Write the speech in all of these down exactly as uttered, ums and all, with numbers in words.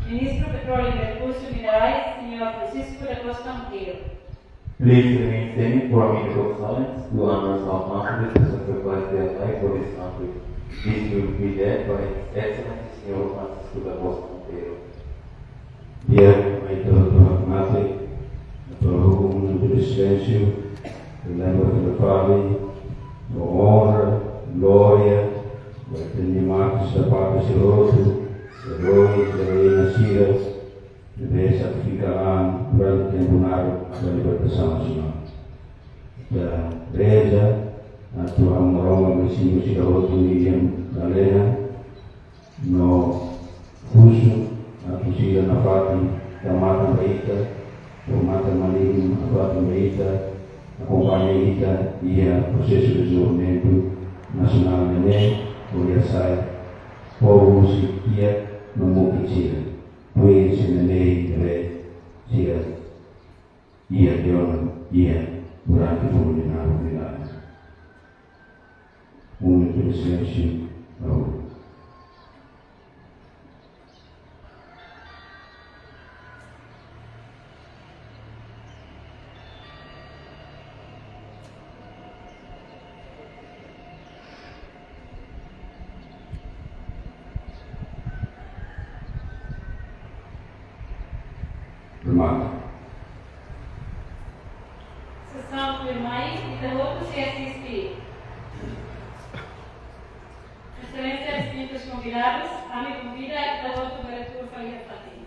Ministro Petróleo e Recursos Minerais, señór Francisco da Costa Monteiro. Please remain standing for a minute of silence to honor South Africa's sacrifice their life for this country. This will be led by His Excellency Senhor Francisco da Costa Monteiro. Di'ak, mai ita hotu hakmatek, atu halo minutu de silêncio, lembra fila fali, ho onra, glória, ba ita-nia mártires da pátria sira hotu, eroi, eroína sira, ne'ebé sakrifika an durante tempu naruk ba libertasaun nasionál. Ita reza, atu Aman Maromak simu sira hotu nia lalehan, no husu atu sira nafatin tamatan ba ita, no matan-manán nafatin ba ita, akompaña ita iha prosesu dezenvolvimentu nasionál ne'e, hodi hasa'e povu husi kiak no mukit sira, tuir sira-nia lei ne'ebé sira iha tiha ona iha durante fulun nia laran. Momentu de silêncio, agora. Remata. Sesaun tuirmai, ita hotu sei asiste. Exelénsia, distintus konvidadus, ami konvida ita hotu bele tuur fali iha fatin.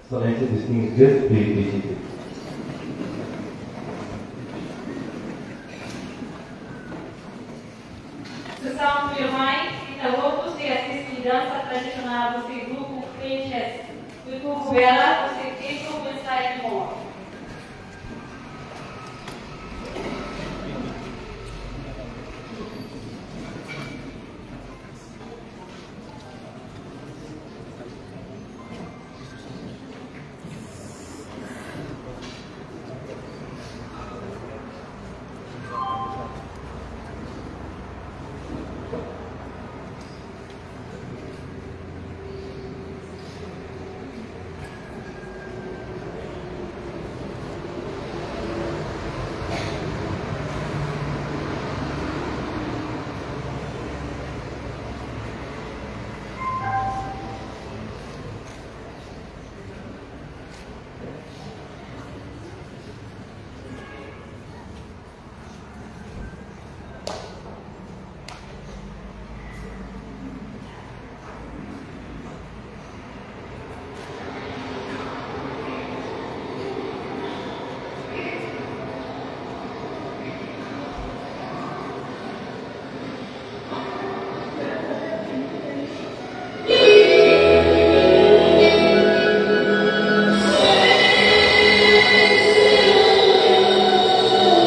Exelénsia, distinguished guests, please be seated. Sesaun tuirmai, ita hotu sei asiste dansa tradisionál husi grupu Peixes, Tuku Bela, husi Tiko Bonsai Timor.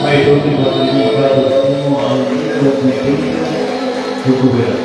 Mai hotu ba ita hotu, Tuku Bela.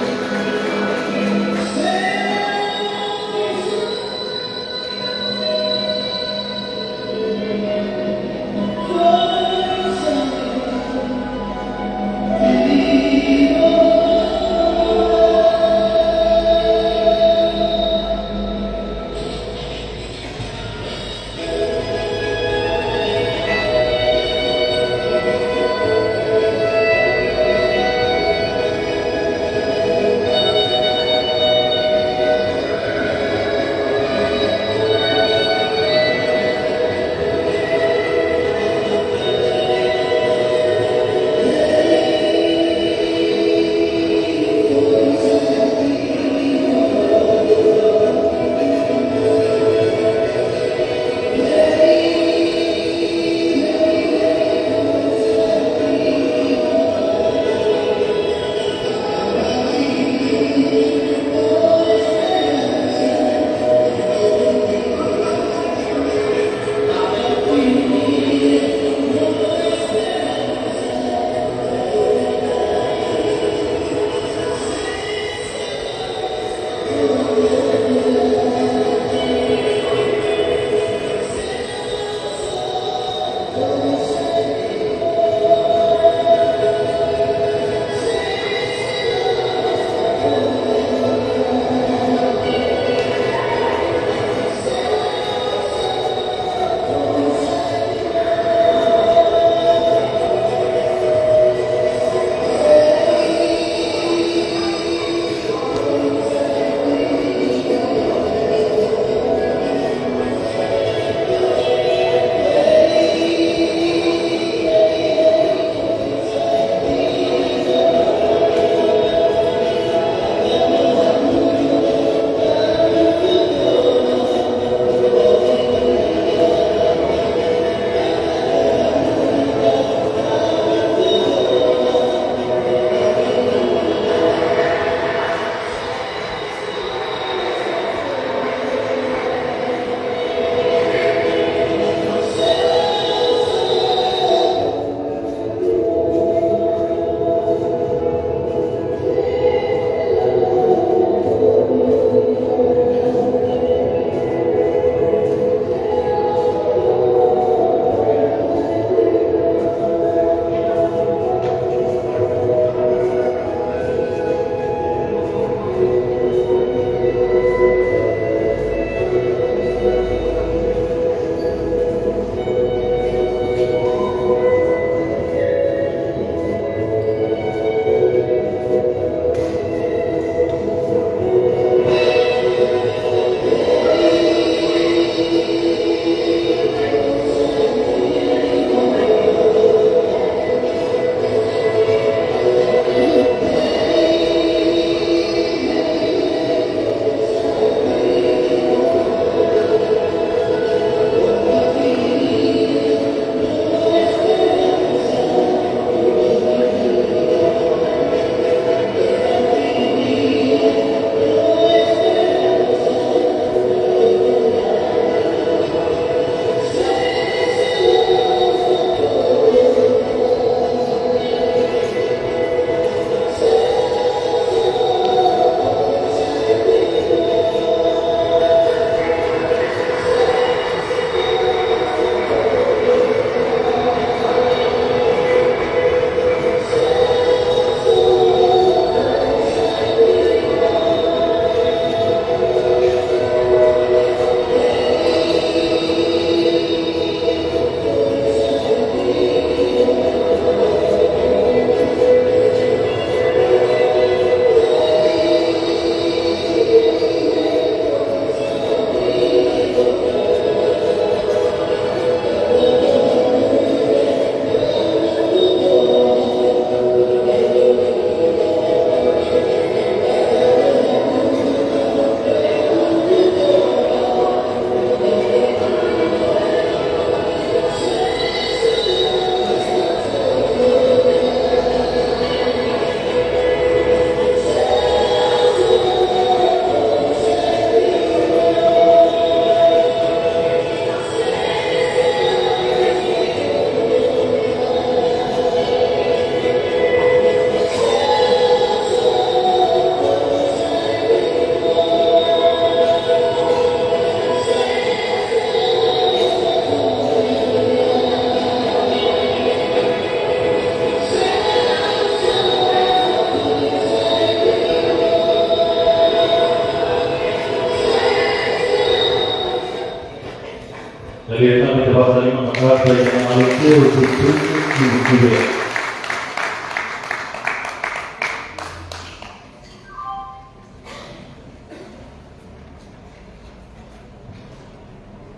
Kami terpaksa lima maka saya akan alur terus, terus, terus, terus, terus.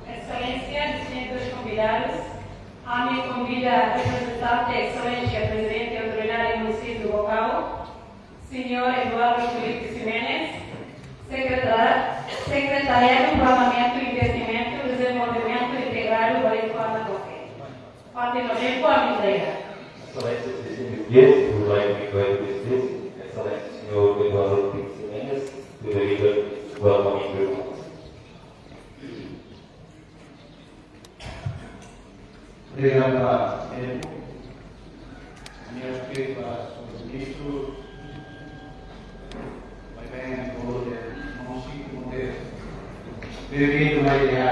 Exelénsia, distintus konvidadus, ami konvida reprezentante Exelénsia Prezidente Autoridade Munisípiu Baucau, Señór Eduardo Filipe Ximenes, Sekretá-, Sekretariadu Planeamentu, Investimentu, Dezenvolvimentu Integradu, Balikpapan, Oke. Fatin no tempu ami entrega. Exelénsia, distinguido guest, would like to invite His Excellency, Exelénsia Señór Eduardo Filipe Ximenes, to deliver welcoming remarks. Obrigadu ba tempu. Ami respeita ba Señór Ministru, ba Baibain António Monsi, Monteiro. Bem-vindo à ilha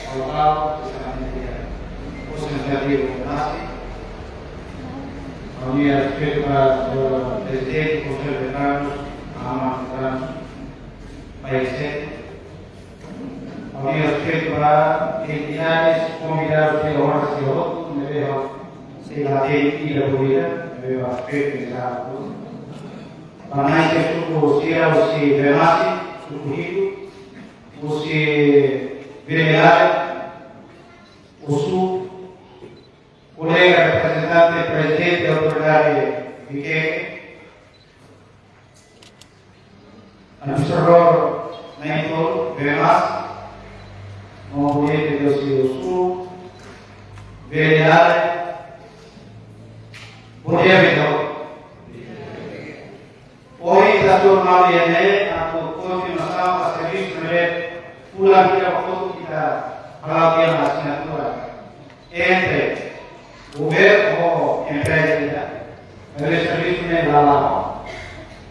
Baucau, especialmente à Conselho Administrativo de Nasi. Ami respeita ba, eh, Prezidente do Conselho de Veteranu, Aman Veteranu, Paisete. Ami respeita ba entidades, konvidadus de honra, se outro, ne'ebé sei la hatene ida por ida, ne'ebé respeita ba todo. Ba na'in-sete suku sira, husi Bemasi, suku Hitu, husi Vila Nilai, husi kolega reprezentante Prezidente Autoridade Viqueque, administradór na'in-tolu, Bemas, no Bonito de Osu, Vereador, Bonito. Ohin ita tun mai iha ne'e, atu kontinuasaun ba servisu ne'ebé fulan hira hotu ita hala'o tiha asinatura entre governu ho empreza ida. Maibé servisu ne'e la la'o.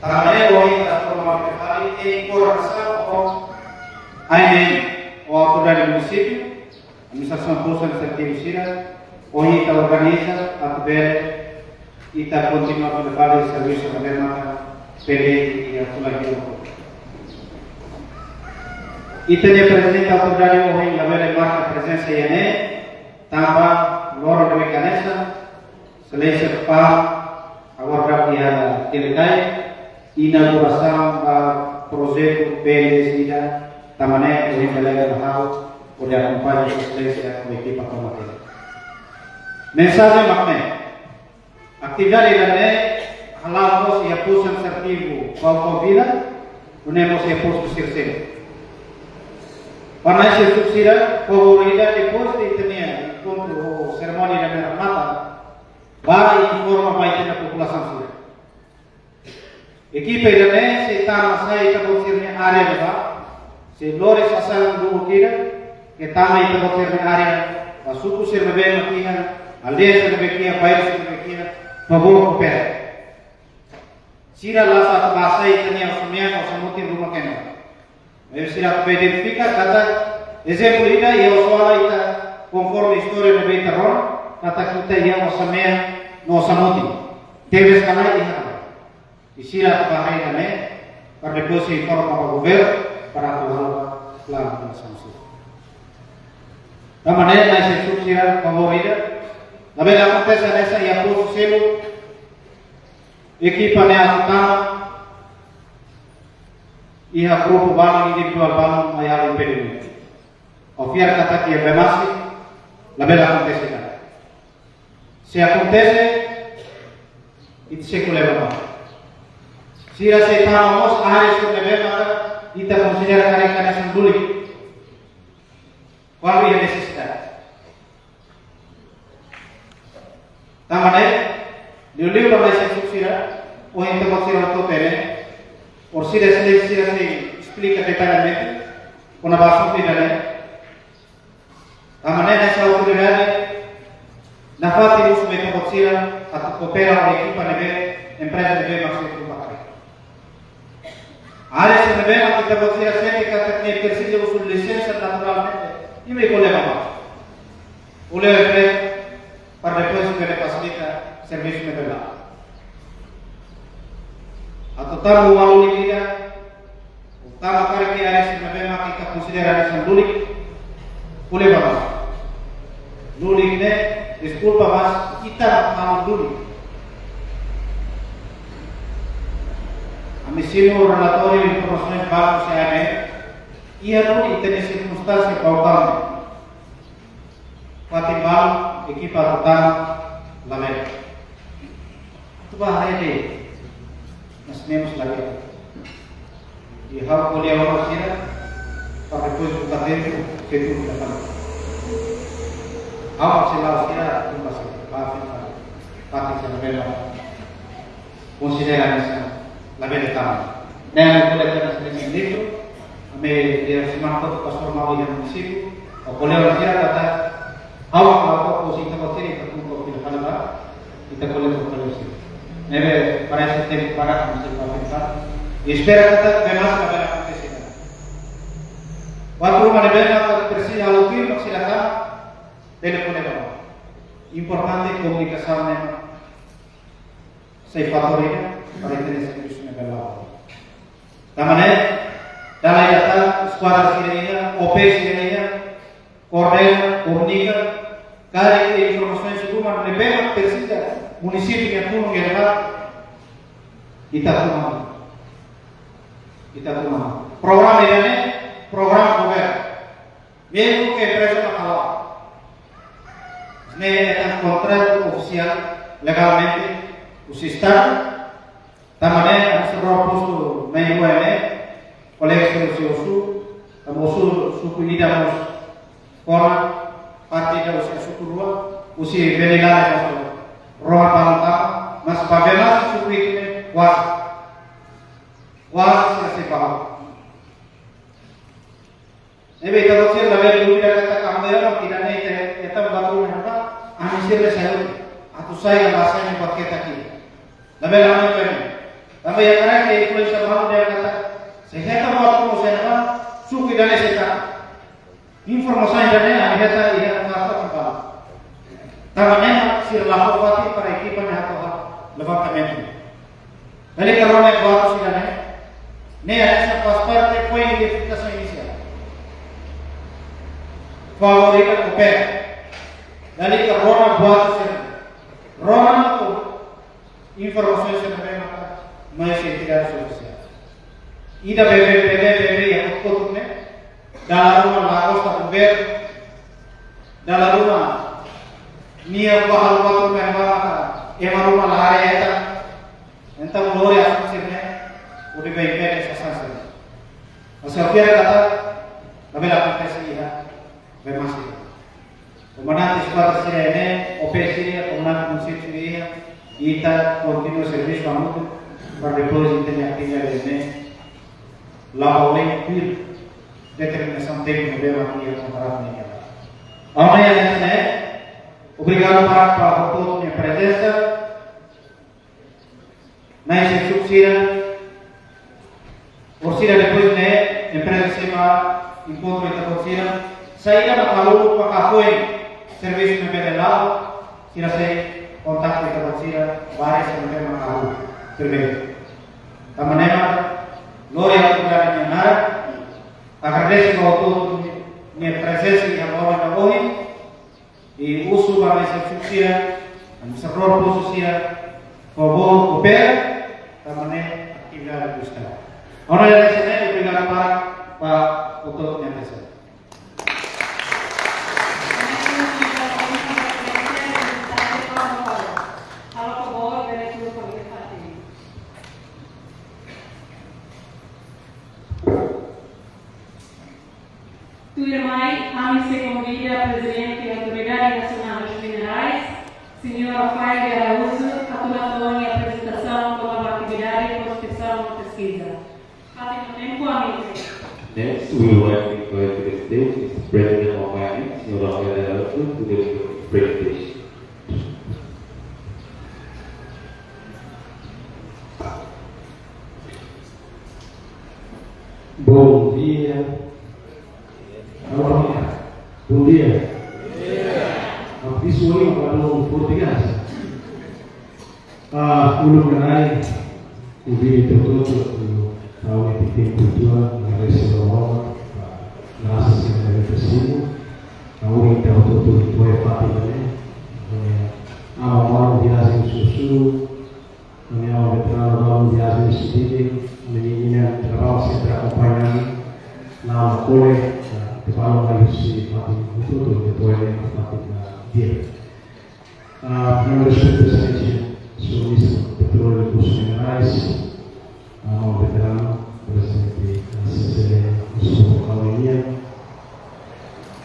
Tanba ne'e ohin ita tun mai fali em coordenação ho A M M, ho Autoridade Munisípiu, Administrasaun Postu Administrativu sira, ohin ita organiza atu bele ita kontinua fali servisu ne'ebé maka pendente iha fulan hira hotu. Ita-nia Prezidente Autoridade ohin labele marka prezensa iha ne'e, tanba loron ne'ebé hanesan, Exelénsia PAM agora iha Dili-Kai, inaugurasaun ba projetu P L S ida, tanba ne'e ohin delega ha'u hodi akompaña Exelénsia ho ekipa tomak. Mensajen mak ne'e. Atividade ida-ne'e hala'o mós iha Postu Administrativu Baucau Vila, nune'e mós iha postu sira seluk. Ba na'in-sete suku sira, favór ida depois de ita-nia enkontru ho serimónia ida-ne'e remata, bá informa ba ita-nia populasaun sira. Ekipa ida-ne'e sei tama sai ita-boot sira-nia área ne'ebá, sei lori sasán dulu kira, ke tama ita-boot sira-nia área, ba suku sira ne'ebé mak iha, aldeia sira ne'ebé iha, bairru sira ne'ebé iha, favór koopera. Sira la sá atu bá sai ita-nia osan-mean, osan-mutin ruma kena. Maibé sira atu bá identifika katak, ezemplu ida, iha Osu-Ala ita konforme istória ne'ebé ita rona, katak ita iha osan-mean no osan-mutin. Tebes ka lae iha. I sira atu bá haree ida-ne'e, para depois sei informa ba governu, para atu halo planu de asaun sira. Tanba ne'e na'in-sete suku sira favór ida, labele akontese hanesan iha postu seluk, ekipa ne'e atu tama, iha grupu balu, individuál balu, mai halo impedimentu. Ha'u fiar katak iha Bemasi, labele akontese tan. Se akontese, ita sei ko'alia ba malu. Sira sei tama mós área sira ne'ebé maka ita konsidera karik hanesan lulik. Kuandu iha nesesidade. Tanba ne'e, liuliu ba na'in-sete suku sira, ohin ita-boot sira hotu hatene, orsida sira, sira sei esplika detalladamente, kona-ba asuntu ida-ne'e. Tanba ne'e, hanesan autoridade, nafatin husu ba ita-boot sira, atu koopera ho ekipa ne'ebé, empreza ne'ebé mak sei tun ba karik. Área sira ne'ebé mak ita-boot sira sente katak nia presiza husu lisensa naturalmente, imi ko'alia ba malu. Ko'alia ho empreza, para depois bele fasilita servisu ne'ebé la'o. Atu tama ba lulik ida, atu tama karik iha área sira ne'ebé mak ita konsidera hanesan lulik, ko'alia ba malu. Duni ne'e, deskulpa, mas ita mak malu duni. Ami simu relatóriu informasaun baku C A M, iha duni ita-nia sirkunstánsia bau kami. Fatin balu, ekipa atu tama, labele. Atu ba haree de'it, mas menus lagi. I ha'u ko'alia ona sira, para depois buka tempu, tempu ke datang. Ha'u sei la'o sira, tempu sira, ba, ba, ba, ba, konsidera hanesan labele tama. Ne'e ami ko'alia hanesan ne'e, ami iha semana hotu pastór mai iha munisípiu, ha'u ko'alia ona sira katak, ha'u hakarak atu husu ita-boot sira, ita tun ko fila fali ba, ita ko'alia ho fali sira. Ne'ebé parese tempu para ami sei ba fila fali. I espera katak bee maas labele akontese. Buat ruma ne'ebé mak presiza halo tuir mak sira tama, telefone ba. Importante komunikasaun ne'e mak sei fatór ida para ita-nia servisu ne'e bele la'o. Tanba ne'e, dala ida tan, eskuadra sira iha, O P sira iha, koordena, komunika, karik iha informasaun sira ruma ne'ebé mak presiza, munisípiu nia tulun iha ne'ebá, ita tun. Ita tun. Programa ida-ne'e, programa governu. Mezmu ke empreza mak hala'o. Ne'e hetan kontratu ofisiál legalmente husi Estadu. Tanba ne'e, ami sei rona postu mai rua ne'e, kolega sira husi Ossu, tanba Ossu suku ida mós kona, parte ida husi suku rua, husi Benilare mós rona balu tama, mas ba bee maas suku ida ne'e kuaze. Kuaze sira sei balu. Ne'ebé ita-boot sira labele duvida katak ami-nia mak ida-ne'e ita, ita batu ne'ebá, ami sira sai atu sai la sai ne'e buat keta ki. Labele ami tene. Tanba iha karik influénsia balu dehan katak, se hetan buat komu sena, suku ida-ne'e sei taka. Informasaun ida-ne'e ami hetan iha karta kepala. Tanba ne'e sira la fó fatin para ekipa ne'e atu halo levantamentu. Lalika rona buat sira-ne'e, ne'e hanesan faz parte foin identifikasaun inisiál. Favór ida koopera. Lalika rona buat sira-ne'e. Rona no informasaun sira-ne'e maka mai husi entidade ofisiál. Ida bebé, bebé, bebé, iha kotuk-kotuk ne'e. Dala ruma la gosta governu. Dala ruma nia ba halo buat ruma ema maka, ema ruma la haree hetan. Entaun lori asaun sira-ne'e, hodi ba impede asaun sira-ne'e. Mas ha'u fiar katak labele akontese iha bee maas sira. Komandante eskuadra sira iha ne'e, O P sira iha, komandante munisípiu sira iha, ita kontinua servisu hamutuk, para depois ita-nia atividade iha ne'e la'o ba oin tuir determinasaun téknika ne'ebé mak iha kontratu ne'e. Ha'u hanoin hanesan ne'e, obrigadu para, para hotu-hotu nia prezensa. Nai servisu sira, orsida depois ne'e, empreza sei mai enkontru ita-boot sira, saida mak halo para kafoin servisu ne'e bele la'o, sira sei kontaktu ita-boot sira, ba sira ne'ebé mak halo primeiru. Tanba ne'e mak, lori atu dada nia naran, agradese ba hotu-hotu nia prezensa iha loron ida ohin, i husu ba mesa sira, ami servidór postu sira, favór koopera, tanba ne'e atividade do Estadu. Agora, esse ne'e, obrigadu para, para o todo minha atenção. Tuirmai, ami sei konvida Prezidente Autoridade Nasionál dos Minerais, señór Rafael de Araújo, atu hato'o nia aprezentasaun kona-ba atividade prospesaun no peskiza. Fatin no tempu ami. Next, we would like to invite to the stage Mister President of mining, señór Rafael de Araújo, to deliver his presentation. Bom dia. Bom dia. Bom dia. Ha'u presiza ohin, ha'u halo portugés. Ah, uluk nanain, konvida ita hotu-hotu, tau ita-nia tempu uitoan, agradese ba Maromak, ah, grasa sira ne'ebé ita simu, ah, ohin ita hotu-hotu, ita-nia fatin Kole, ah, te fala mai husi fatin hotu-hotu, depois fatin, ah, di'ak. Ah, no respeita Exelénsia, Señór Ministru Petróleu e Rekursус Minerais, ah, maun veteranu, prezidente, ah, C C L, Munisípiu Baucau nian,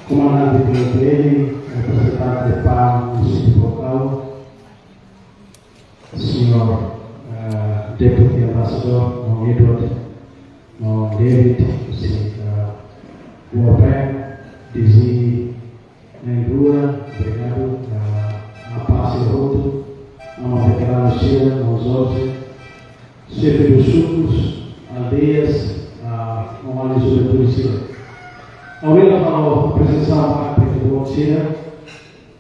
komandante P L T L, reprezentante PAM, Munisípiu Baucau, Señór, ah, Deputy Ambassador, maun Edward, maun David, husi, ah, World Bank, D G, Na'in-rua, obrigadu, ah, a paz e roto, maun veteranu sira, maun Jorge, xefe dos sukus, aldeias, ah, maun juventude sira. Ha'u hakarak halo apresiasaun ba ita-boot sira,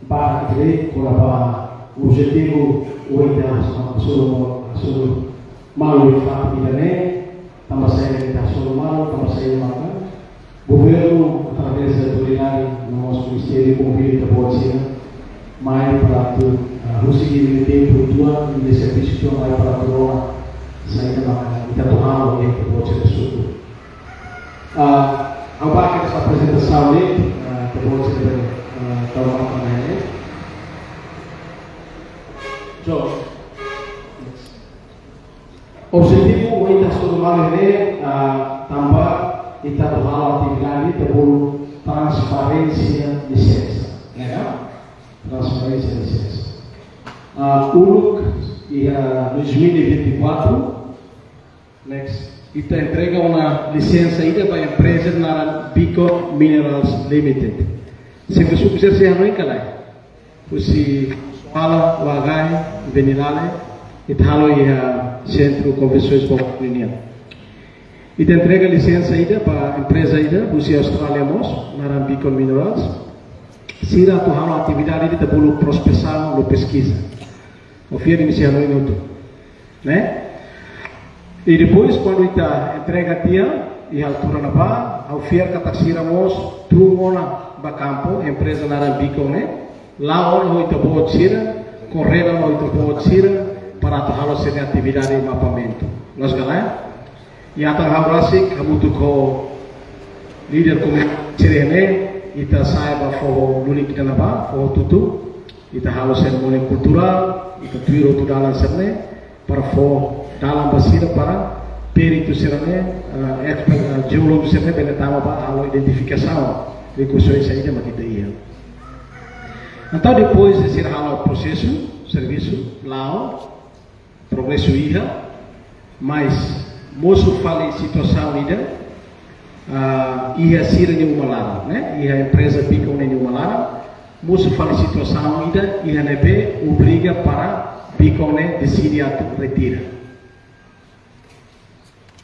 ba ita-boot, kona-ba objetivu, ohin ita hasoru, hasoru malu iha fatin ida-ne'e, tanba saida ita hasoru malu, tanba saida maka governu, através de autoridade, no mós ministériu konvida ita-boot sira mai para atu, ah, husik imi-nia tempu uitoan, imi-nia servisu uitoan mai para atu rona saida maka ita atu halo iha ita-boot sira-nia suku. Ah, ha'u bá kedas aprezentasaun ne'e, ah, ita-boot sira, ah, tau matan ne'e. So, objetivu ohin ita hasoru malu ne'e, ah, tanba ita atu halo atividade ita bolu transferénsia lisensa, ne'e ka? Transferénsia lisensa. Ah, uluk iha dois mil e vinte e quatro, next, ita entrega ona lisensa ida ba empreza naran Beacon Minerals Limited. Xefe suku sira sei hanoin ka lae? Husi Sumala, Wahgai, Venilale, ita halo iha Sentru Konvensoens Baucau nian. Ita entrega lisensa ida ba empreza ida husi Austrália mós, naran Beacon Minerals. Sira atu halo atividade ida ita bolu prospesaun no peskiza. Ha'u fiar imi sei hanoin hotu, ne'e? I depois, kuandu ita entrega tiha, iha altura ne'ebá, ha'u fiar katak sira mós tun ona ba kampu, empreza naran Beacon ne'e, la'o ona ho ita-boot sira, korrela ona ho ita-boot sira, para atu halo sira-nia atividade mapamentu. Loos ka lae? Iha atan ha'u rasik, hamutuk ho líder komunidade sira-ne'e, ita sa'e ba foho lulik ida ne'ebá, foho Tutu, ita halo serimónia kulturál, ita tuir hotu dalan sira-ne'e, para fó dalan ba sira para peritu sira-ne'e, ah, expert, ah, jeólogu sira-ne'e bele tama ba halo identifikasaun rikusoin saida mak ita iha. Entaun, depois de sira halo prosesu, servisu, la'o, progresu iha, mas mosu fali situasaun ida, ah, iha sira-nia uma laran, ne'e? Iha empreza Beacon nia uma laran, mosu fali situasaun ida, iha ne'ebé obriga para Beacon ne'e deside atu retira.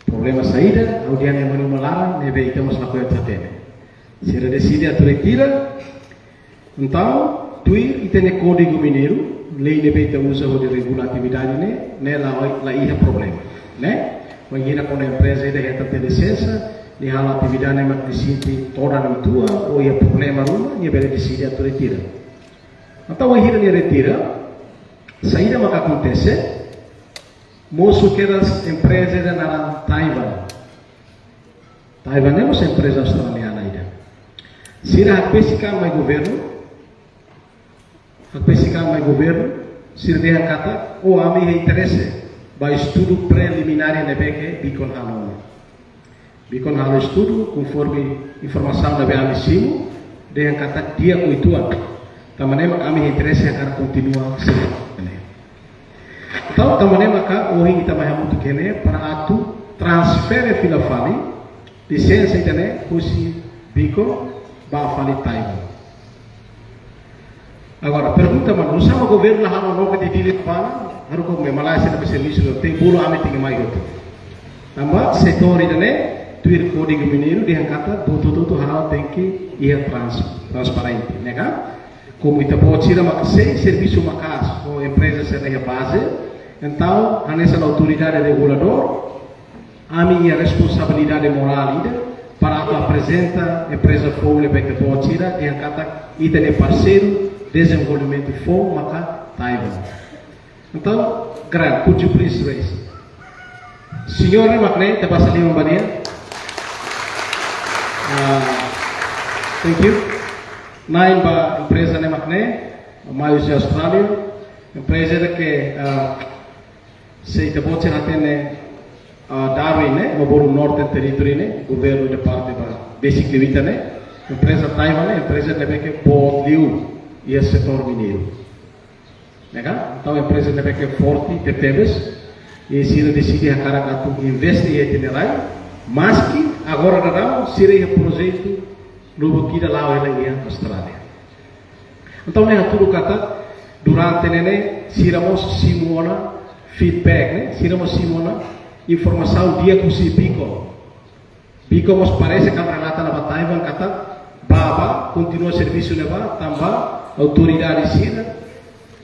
Problema saida, ha'u dehan ema nia uma laran, ne'ebé ita mós lakohi atu hatene. Sira deside atu retira, entaun, tuir ita-nia Kódigu Mineiru, lei ne'ebé ita uza hodi regula atividade ne'e, ne'e la, la iha problema, ne'e? Wainhira kuandu empreza ida hetan tiha lisensa, nia halo atividade mak nia sente todan uitoan, ou iha problema ruma, nia bele deside atu retira. Entaun, wainhira nia retira, saida maka akontese, mosu kedas empreza ida naran Taiwan. Taiwan ne'e mós empreza australiana ida. Sira hakbesik an mai governu, hakbesik an mai governu, sira dehan katak, ó, ami iha interese ba estudu preliminár ne'ebé ke Beacon halo. Beacon halo estudu, konforme informasaun ne'ebé ami simu, dehan katak di'ak uitoan. Tanba ne'e mak ami iha interese hakarak kontinua servisu ne'e. Entaun, tanba ne'e maka ohin ita mai hamutuk iha ne'e para atu transfere fila fali lisensa ida-ne'e husi Beacon ba fali Taiwan. Agora, pergunta, maun, nusá mak governu la halo noka di Dili ba, haruka malae sira ne'ebé servisu, tenke bolu ami tenke mai hotu. Tanba setór ida-ne'e, tuir Kódigu Mineiru, dehan katak, buat hotu-hotu halo tenke iha trans-, transparente, ne'e ka? Komu ita-boot sira mak sei servisu maka'as ho empreza sira iha baze, entaun, hanesan autoridade reguladór, ami iha responsabilidade morál ida para atu aprezenta empreza foun ne'ebé ita-boot sira, dehan katak ita-nia parseiru dezenvolvimentu foun maka Taiwan. Entaun, Grant, could you please raise? Señór ne'e mak ne'e, ita basa liman ba nia. Ah, thank you. Na'in ba empreza ne'e mak ne'e, mai husi Austrália, empreza ida ke, ah, se ita-boot sira hatene, ah, Darwin ne'e, no bolu Northern Territory ne'e, governu ida parte ba, basically ita ne'e, empreza Taiwan ne'e, empreza ne'ebé ke boot liu iha setór mineiru. Ne'e ka? Entaun empreza ne'ebé ke forte tebetebes, i sira deside hakarak atu investe iha ita-nia rai, maski agora daudaun sira iha projetu lubuk ida la'o hela iha Austrália. Entaun ne'e hatudu katak durante ne'e ne'e sira mós simu ona feedback ne'e, sira mós simu ona informasaun di'ak husi Beacon. Beacon mós parese katak relata ona ba Taiwan katak bá, bá, kontinua servisu ne'ebá, tanba autoridade sira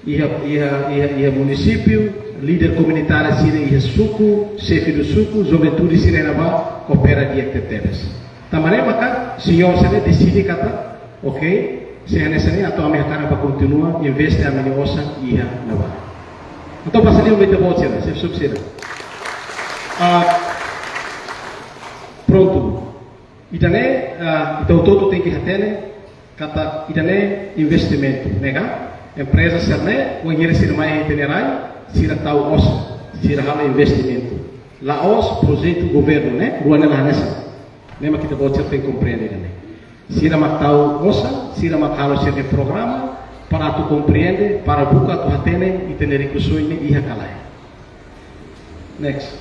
iha, iha, iha, iha munisípiu, líder komunitáriu sira iha suku, xefe do suku, juventude sira ne'ebá koopera di'ak tebetebes. Tanba ne'e maka señór sira deside katak, ok, se hanesan ne'e entaun ami hakarak bá kontinua investe ami-nia osan iha ne'ebá. Entaun pasa liu ba ita-boot sira, xefe suku sira. Ah, prontu. Ida-ne'e, ah, ita hotu-hotu tenke hatene katak ida-ne'e investimentu, ne'e ka? Empreza sira-ne'e, wainhira sira mai iha ita-nia rai, sira tau osan, sira halo investimentu. La'ós projetu governu ne'e, rua ne'e la hanesan. Ne'e mak ita-boot sira tenke komprende ida-ne'e. Sira mak tau osan, sira mak halo sira-nia programa, para atu komprende, para buka atu hatene, ita-nia rikusoin ne'e iha ka lae. Next.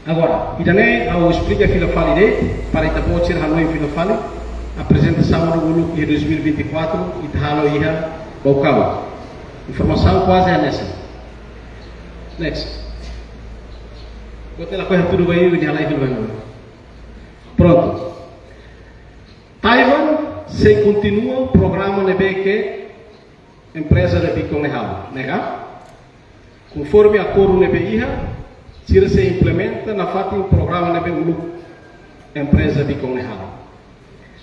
Agora, ida-ne'e ha'u esplika fila fali de'it, para ita-boot sira hanoin fila fali, aprezentasaun uluk iha dois mil e vinte e quatro, ita halo iha Baucau. Informasaun kuaze hanesan. Next. Kau tela kau hatudu ba iha, nia halai fila fali. Prontu. Taiwan sei kontinua programa ne'ebé ke empreza Beacon ne'e halo, ne'e ka? Konforme akordu ne'ebé iha, sira sei implementa nafatin programa ne'ebé uluk empreza Beacon ne'e halo.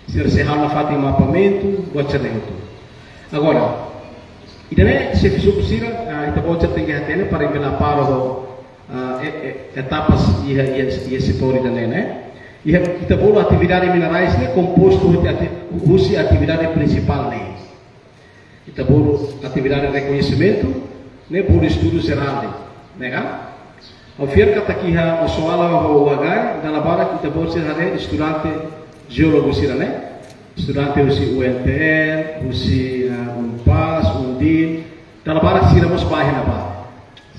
Sira sei halo nafatin mapeamentu, buat sira-ne'e hotu. Agora, ida-ne'e xefe suku sira, ah, ita-boot sira tenke hatene para imi la para ho, ah, e-, e-, etapas iha, iha, iha setór ida-ne'e, ne'e. Iha, ita bolu atividade minerais ne'e kompostu husi ati-, husi atividade prinsipál ne'e. Ita bolu atividade rekoñesimentu, ne'e bolu estudu jerál, ne'e ka? Ha'u fiar katak iha Oxoala ho Uagai, dala barak ita-boot sira haree estudante jeólogu sira-ne'e. Estudante husi U N T L, husi, ah, UNPAZ, UNDIL, dala barak sira mós bá iha ne'ebá.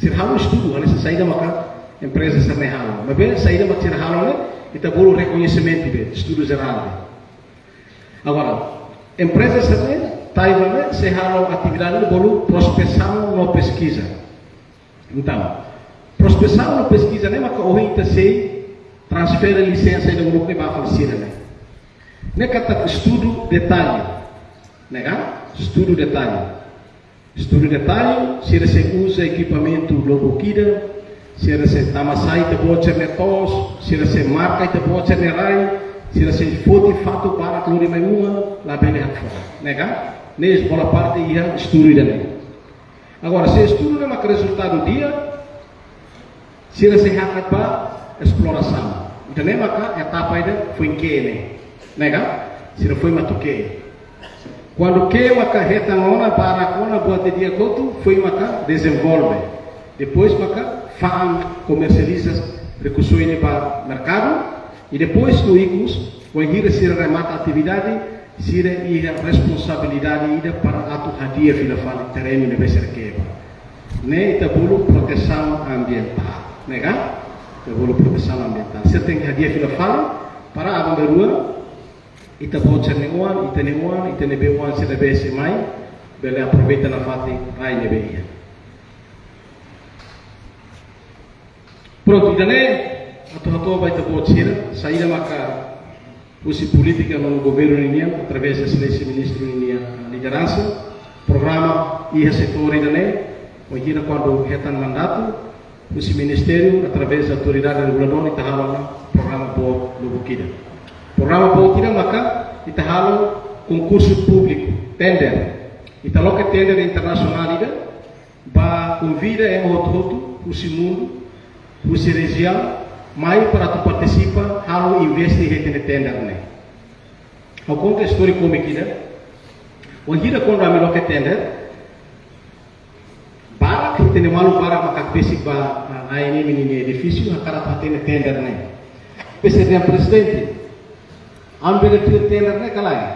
Sira halo estudu, hanesan saida maka empreza sira-ne'e halo. Maibé saida mak sira halo ne'e, ita bolu rekoñesimentu de'it, estudu jerál de'it. Agora, empreza sira-ne'e, Taiwan ne'e, sei halo atividade ne'e bolu prospesaun no peskiza. Entaun, prospesaun no peskiza ne'e maka ohin ita sei transfere lisensa ida uluk ne'e ba fali sira-ne'e. Ne'e katak estudu detallu. Ne'e ka? Estudu detallu. Estudu detallu, sira sei uza ekipamentu lubuk ida, sira sei tama-sai ita-boot sira-nia to'os, sira sei marka ita-boot sira-nia rai, sira sei foti fatuk barak lori mai uma, labele hakfodak. Ne'e ka? Ne'e bola parte iha estudu ida-ne'e. Agora, se estudu ne'e mak rezultadu di'ak, sira sei hakat ba esplorasaun. Ida-ne'e maka etapa ida foin ke'e ne'e. Ne'e ka? Sira foin atu ke'e. Kuandu ke'e maka hetan ona, barak ona, buat di'ak hotu, foin maka dezenvolve. Depois maka fa'an komersializa rikusoin ne'e ba merkadu, i depois no ikus, wainhira sira remata atividade, sira iha responsabilidade ida para atu hadi'a fila fali terrenu ne'ebé sira ke'e ba. Ne'e ita bolu protesaun ambientál, ne'e ka? Ita bolu protesaun ambientál. Sira tenke hadi'a fila fali para aban-bainrua ita-boot sira-nia oan, ita-nia oan, ita-nia bei-oan sira ne'ebé sei mai, bele aproveita nafatin rai ne'ebé iha. Prontu, ida-ne'e atu hato'o ba ita-boot sira, saida maka husi polítika no governu ninian, através de Exelénsia Ministru ninia lideransa, programa iha setór ida-ne'e, wainhira kuandu hetan mandatu, husi ministériu, através de autoridade reguladora, ita halo ona programa boot lubuk ida. Programa boot ida maka ita halo konkursu públiku, tender. Ita loke tender internasionál ida, bá konvida ema hotu-hotu, husi mundu, husi rejiaun, mai para atu partisipa halo investe iha ita-nia tender ne'e. Ha'u konta istória kómiku ida. Wainhira kuandu ami loke tender, barak, ita-nia maluk barak maka besik ba, ah, A N M ninia edifísiu, hakarak atu hatene tender ne'e. Depois dehan, "Prezidente, ami bele tuir tender ne'e ka lae?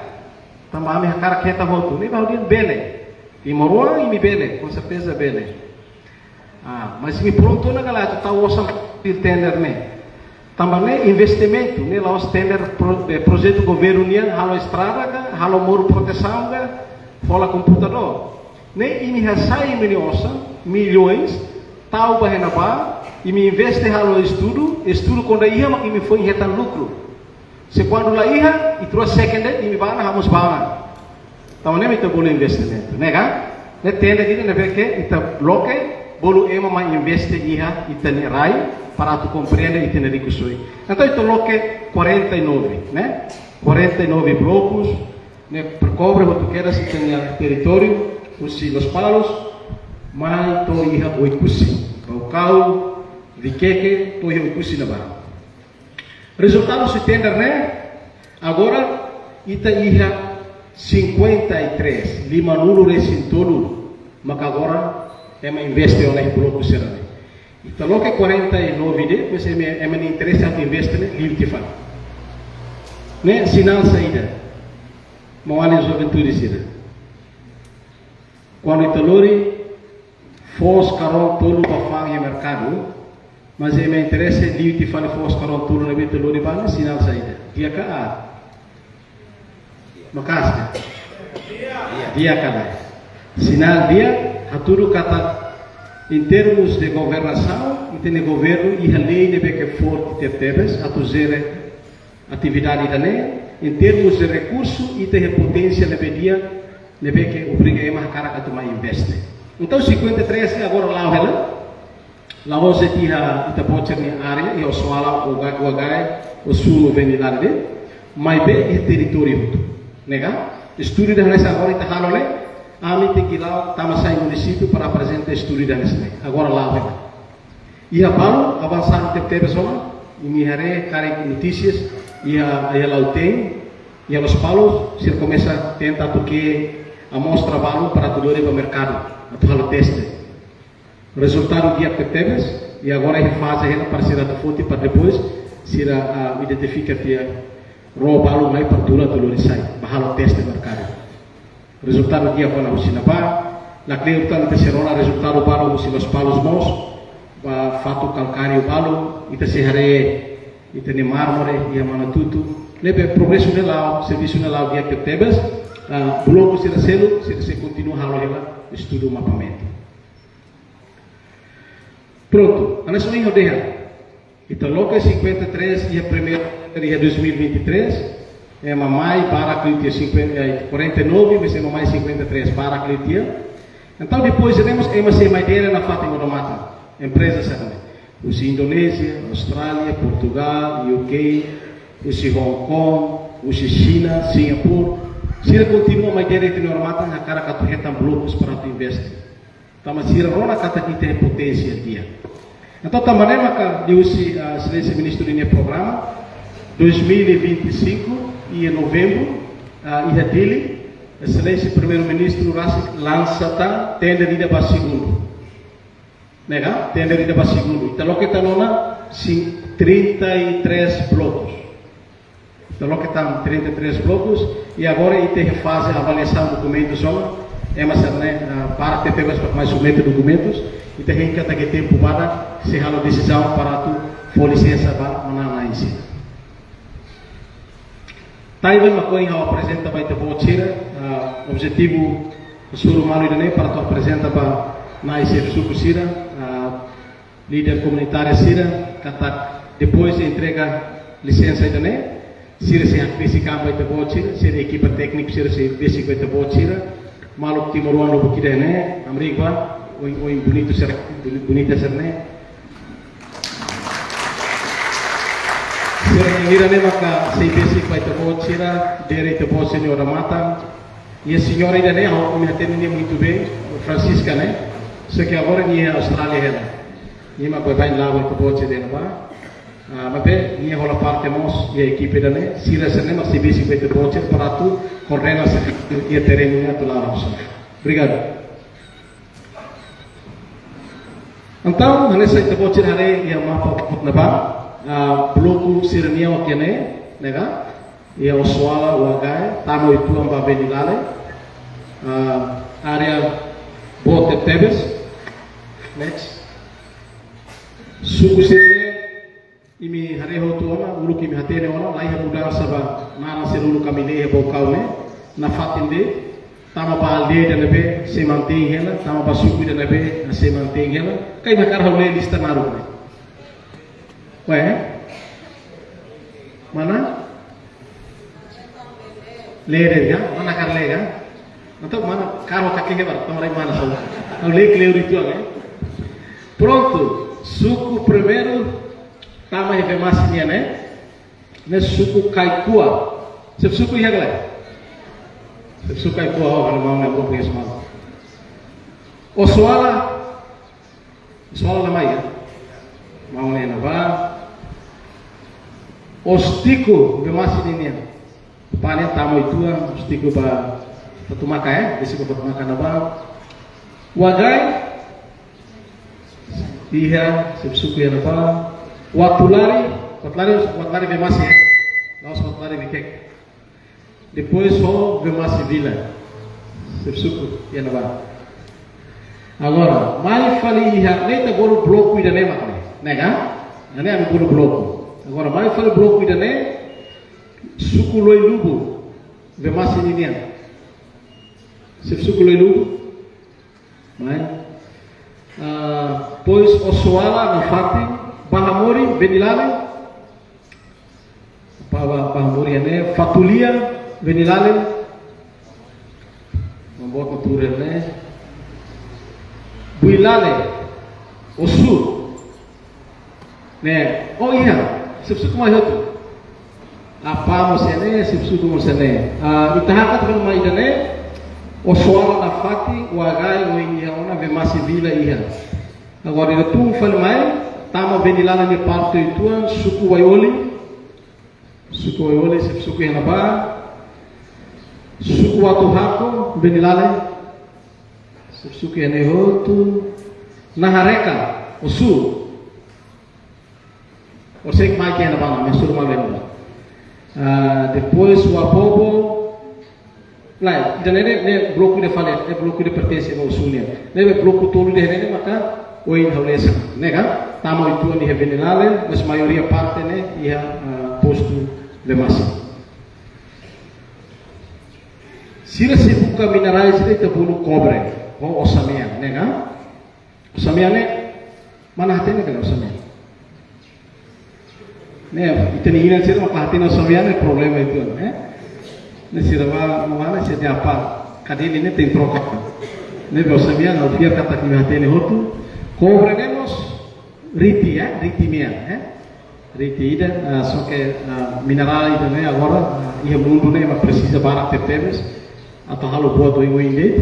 Tanba ami hakarak hetan hotu." Ne'e ha'u dehan, "Bele. Timoroan imi bele, com certeza bele. Ah, mas imi prontu ona ka lae atu tau osan tuir tender ne'e? Tanba ne'e investimentu, ne'e la'ós tender pro-, eh, projetu governu nian, halo estrada ka, halo moru protesaun ka, hola komputadór. Ne'e imi hasai imi-nia osan, milhões, tau ba iha ne'ebá, imi investe halo estudu, estudu kuandu iha mak imi foin hetan lukru. Se kuandu la iha, ita rua seken de'it, imi bá ona, ha'u mós bá ona. Entaun ne'e mak ita bolu investimentu, ne'e ka? Ne'e tender ida ne'ebé ke ita loke, bolu ema mai investe iha ita-nia rai, para atu komprende ita-nia rikusoin. Entaun ita loke quarenta e nove, ne'e? Quarenta e nove blokus, ne'e perkobre hotu kedas ita-nia territóriu, husi Lospalos mai to'o iha Oekusi, Baucau, Viqueque, to'o iha Oekusi ne'ebá. Rezultadu husi tender ne'e, agora ita iha cinquenta e três, lima-nulu resin tolu, maka agora ema investe ona iha bloku sira-ne'e. Ita loke quarenta e nove de'it, mas ema, ema nia interese atu investe ne'e liu tiha fali. Ne'e sinál saida? Maun-alin juventude sira. Kuandu ita lori foos karón tolu ba fa'an iha merkadu, mas ema nia interese liu tiha fali foos karón tolu ne'ebé ita lori ba ne'e, sinál saida? Di'ak ka aat? Maka'as ka? Di'ak ka lae? Sinál di'ak, hatudu katak, em termos de governasaun, ita-nia governu iha lei ne'ebé ke forte tebetebes atu jere atividade ida-ne'e, em termos de rekursu, ita iha poténsia ne'ebé di'ak, ne'ebé ke obriga ema hakarak atu mai investe. Entaun, cinquenta e três ne'e agora la'o hela, la'ós de'it iha ita-boot sira-nia área, iha Osoala, Uaga-, Uagai, Ossunu, Venilande, maibé iha territóriu hotu. Ne'e ka? Estudu ida hanesan agora ita halo ne'e, ami tenke la'o tama sai munisípiu para aprezenta estudu ida hanesan ne'e. Agora la'o hela. Iha balu, avansadu tebetebes ona, imi haree karik notísias, iha, iha Lautém, iha Lospalos, sira komesa tenta atu ke'e amostra balu para atu lori ba merkadu, atu halo teste. Rezultadu di'ak tebetebes, i agora iha faze hela para sira atu foti para depois, sira, ah, identifika tiha ró balu mai para tula atu lori sai, ba halo teste merkadu. Rezultadu di'ak ona husi ne'ebá, lakleur tan ita sei rona rezultadu balu husi Lospalos mós, ba fatuk kalkáriu balu, ita sei haree ita-nia mármore iha Manatutu, ne'ebé progresu ne'e la'o, servisu ne'e la'o di'ak tebetebes, ah, bloku sira seluk, sira sei kontinua halo hela estudu mapamentu. Prontu, hanesan ohin ha'u dehan. Ita loke cinquenta e três iha primeiru iha dois mil e vinte e três, ema mai barak liu tiha cinquenta, eh, quarenta e nove, mas ema mai cinquenta e três, barak liu tiha. Entaun, depois temos ema sei mai dere nafatin odamatan. Empreza sira-ne'e. Husi Indonézia, Austrália, Portugal, U K, husi Hong Kong, husi Xina, Singapura. Sira kontinua mai dere ita-nia odamatan, hakarak atu hetan blokus para atu investe. Tanba sira rona katak ita iha poténsia di'ak. Entaun, tanba ne'e maka liuhusi, ah, Exelénsia Ministru ninia programa, dois mil e vinte e cinco, iha novembru, ah, iha Dili, Exelénsia Primeiru-Ministru rasik lansa tan tender ida ba segundu. Ne'e ka? Tender ida ba segundu. Ita loke tan ona sin trinta e três blokus. Ita loke tan trinta e três blokus, i agora ita iha faze avaliasaun dokumentus ona, ema sira-ne'e, ah, barak tebetebes para mai submete dokumentus, ita hein katak iha tempu badak, sei halo desizaun para atu fó lisensa ba manán-na'in sira. Taiwan mak ohin ha'u aprezenta ba ita-boot sira, ah, objetivu hasoru malu ida-ne'e para atu aprezenta ba na'in xefe suku sira, ah, líder komunitáriu sira, katak depois de entrega lisensa ida-ne'e, sira sei hakbesik an ba ita-boot sira, sira ekipa tékniku sira sei besik ba ita-boot sira, maluk timoroan lubuk ida-ne'e, hamriik ba, oin, oin bonitu sira, boni-, bonita sira-ne'e. Sira-ne'e maka sei besik ba ita-boot sira, dere ita-boot sira-nia odamatan. Iha señora ida-ne'e, ha'u, ami hatene nia muito bem, Francisca ne'e. Só que agora nia iha Austrália hela. Nia mak baibain la'o ba ita-boot sira-ne'e ba. Ah, maibé nia hola parte mós iha ekipe ida-ne'e, sira sira-ne'e mak sei besik ba ita-boot sira para atu koordena servisu iha terrenu ne'e atu la'o ona. Obrigadu. Entaun, hanesan ita-boot sira haree iha mapa ne'ebá, ah, bloku sira-nian mak iha ne'e, ne'e ka? Iha Osoala, Uagae, tama uitoan ba Venilale, ah, área boot tebes. Next. Suku sira-ne'e, imi haree hotu ona, uluk imi hatene ona, la iha mudansa ba naran sira uluk ami lee iha Baucau ne'e, nafatin de'it, tama ba aldeia ida ne'ebé sei mantein hela, tama ba suku ida ne'ebé sei mantein hela, ka imi hakarak ha'u lee lista naruk ne'e. Ué? Mana? Lee de'it ka? Mana hakarak lee ka? Entaun mana hakarak ha'u hakehe barak, tama rai mana só. Ha'u lee kleur uitoan, eh? Prontu, suku primeiru, tama iha Vemasse nian, eh? Ne'e suku Kaikua. Xefe suku iha ka lae? Xefe suku Kaikua, oh, ha'u-nia maun ne'e bom conhece mal. Osoala, Osoala la mai, eh? Maun ne'e iha ne'ebá. Ostico, Vemasse ninian. Apá ne'e tama uitoan, Ostico ba Fatumaka, eh? Besik ba Fatumaka ne'ebá. Uagae, iha, xefe suku iha ne'ebá. Uatulari, Uatulari, Uatulari Vemasse, eh? La'ós Uatulari Viqueque. Depois ho Vemasse Vila. Xefe suku iha ne'ebá. Agora, mai fali iha, ne'e ita bolu bloku ida-ne'e mak ne'e. Ne'e ka? Ne'e ami bolu bloku. Agora, mai fali bloku ida-ne'e, suku Loilubu, Vemasse ninian. Xefe suku Loilubu. Mai. Ah, depois Osoala nafatin, Bahamori, Venilale. Apá ba, Bahamori ne'e, Fatulia, Venilale. Maun boot no ture ne'e. Builale, Osu. Ne'e, oh iha, xefe suku mai hotu. Apá mós iha ne'e, xefe suku mós iha ne'e. Ah, ita hakat fali mai ida-ne'e, Osoala nafatin, Uagae, ohin iha ona, Vemasse Vila iha. Agora ita tun fali mai, tama Venilale nia parte uitoan, suku Waioli. Suku Waioli, xefe suku iha ne'ebá. Suku Atu Hako, Venilale. Xefe suku iha ne'e hotu. Nahareka, Osu. Orsek mai ke na bana, mesur ma lembra. Ah, depois Wabobo. Lae, ida-ne'e ne'e, ne'e bloku ida fali, ne'e bloku ida pertense ba Osu nian. Ne'ebé bloku tolu ida-ne'e ne'e maka ohin ha'u lee hanesan ne'e ka? Tama uitoan iha Venilale, mas maioria parte ne'e iha, ah, postu Vemasse. Sira sei buka minerais ida ita bolu kobre, ho osamean, ne'e ka? Osamean ne'e, mana hatene ka lae osamean? Ne'e, ita-nia inan sira mak la hatene osamean ne'e problema uitoan, eh? Ne'e sira ba, mana sira nia apá, kadeli ne'e tenke troka. Ne'ebé osamean, ha'u fiar katak imi hatene hotu, kobre ne'e mós riti, eh? Riti mean, eh? Riti ida, ah, só ke, ah, minerál ida-ne'e agora, ah, iha mundu ne'e mak presiza barak tebetebes, atu halo buat oioin de'it.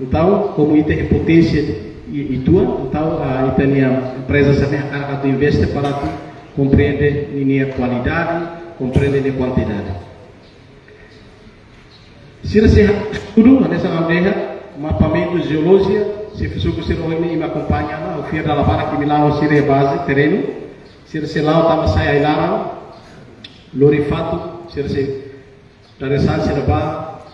Entaun, komu ita iha poténsia i-, uitoan, entaun, ah, ita-nia empreza sira-ne'e hakarak atu investe para atu komprende ninia kualidade, komprende ninia kuantidade. Sira sei estudu, hanesan ha'u dehan, mapamentu jeolojia, xefe suku sira ohin ne'e imi akompaña ona, ha'u fiar dala barak imi la'o ho sira iha baze, terrenu, sira sei la'o tama sai ai-laran, lori fatuk, sira sei dadeer-saan sira bá,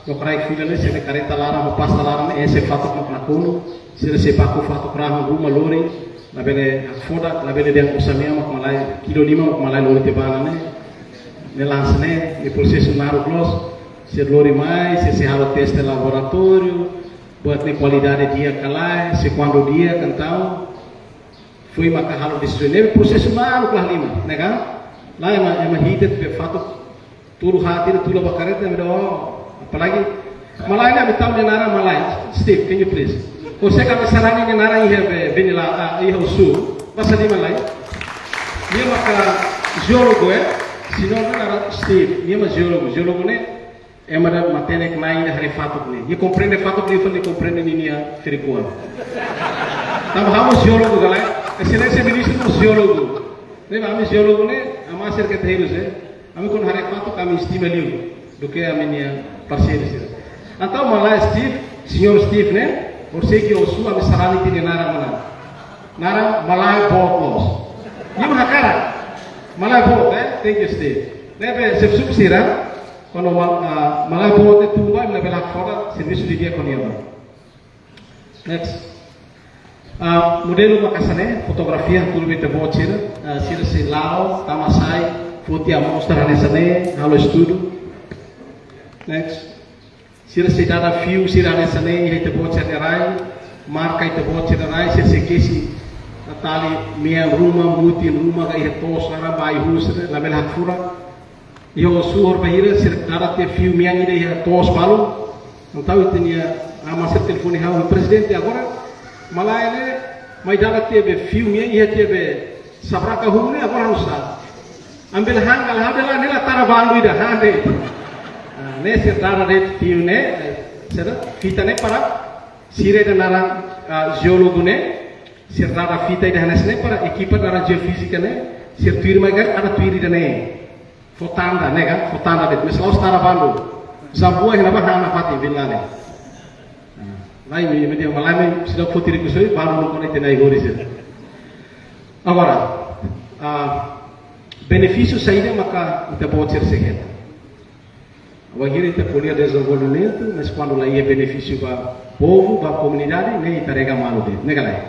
lokraik fila ne'e, sira kareta laran, ho pasta laran ne'e, ese fatuk mak nakonu, sira sei baku fatuk rahun ruma lori, labele hakfodak, labele dehan osamean mak malae, kilo lima mak malae lori tiha ba ne'e, ne'e la'ós ne'e, ne'e prosesu naruk loos, sira lori mai, sira sei halo teste laboratóriu, buat ne'e kualidade di'ak ka lae, se kuandu di'ak, entaun, foin maka halo desizaun. Ne'e prosesu naruk lahalimar, ne'e ka? Lae ema, ema hitet be fatuk, turu haat ida tula ba kareta, ema dehan, oh, apalagi, malae ne'e ami tau nia naran malae. Steve, can you please? Horiseik ami sarani nia naran iha be, Venila, ah, iha Osu, basa di malae. Nia maka jeólogu, eh? Sira-nia naran Steve, nia mak jeólogu. Jeólogu ne'e, ema ida matenek-na'in ida haree fatuk ne'e. Nia komprende fatuk ne'e, nia komprende ninia ferik-oan. Tanba ha'u mós jeólogu ka lae, Exelénsia Ministru mós jeólogu. Ne'ebé ami jeólogu ne'e, ami aserka terus, eh. Ami kuandu haree fatuk ami estima liu duké ami-nia parseiru sira. Entaun malae Steve, señór Steve ne'e, horisehik husu ami sarani tiha nia naran manán. Naran malae boot loos. Nia mak hakarak. Malae boot, eh. Thank you, Steve. Ne'ebé xefe suku sira, kuandu ma-, ah, malae boot ne'e tun ba, imi labele hakfodak, servisu di'ak ho nia ba. Next. Ah, modelu maka hanesan ne'e, fotografia, tuir ita-boot sira, ah, sira sei la'o, tama sai, foti amostra hanesan ne'e, halo estudu. Next. Sira sei dada fiu sira hanesan ne'e, iha ita-boot sira-nia rai, marka ita-boot sira-nia rai, sira sei kesi, tali mean ruma, mutin ruma, ka iha to'os, laran ba ai-hun sira, labele hakfodak. Iha suhor bainhira sira dada tiha fiu mean ida iha to'os balun. Entaun ita-nia aman sira telefone ha'u, "Prezidente, agora malae ne'e mai dada tiha be fiu mean iha tiha be sabraka hun ne'e, agora oinsá?" Ami bele han ka lae, ami bele han, ne'e la tara bandu ida, han de'it. Ah, ne'e sira dada de'it fiu ne'e, eh, sira fita ne'e para sira ida naran, ah, jeólogu ne'e, sira dada fita ida hanesan ne'e para ekipa naran jeofízika ne'e, sira tuir mai ka, ada tuir ida ne'e. Fó tanda, ne'e ka? Fó tanda de'it, mas la'ós tara bandu. Zabua iha ne'ebá han nafatin, bin lale. Ah, lae, imi, imi dehan malae ne'e seidauk foti rikusoin, bandu no kone tenai hori sira. Agora, ah, benefísiu saida maka ita-boot sira sei hetan? Wainhira ita ko'alia dezenvolvimentu, mas kuandu la iha benefísiu ba povu, ba komunidade, ne'e ita rega malu de'it, ne'e ka lae?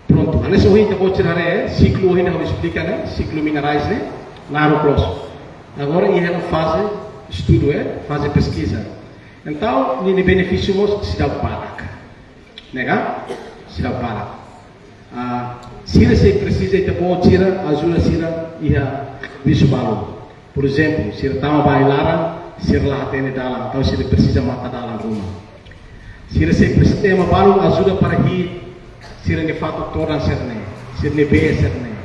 Prontu, hanesan ohin ita-boot sira haree, eh, siklu ohin ha'u esplika ne'e, siklu minerais ne'e, naruk loos. Agora iha ona faze estudu, eh, faze peskiza. Entaun, ninia benefísiu mós seidauk barak. Ne'e ka? Seidauk barak. Ah, sira sei presiza ita-boot sira ajuda sira iha servisu balun. Por ezemplu, sira tama ba ai-laran, sira la hatene dalan, entaun sira presiza mata dalan ruma. Sira sei presiza ema balun ajuda para hi'it sira-nia fatuk todan sira-ne'e, sira-nia bee sira-ne'e.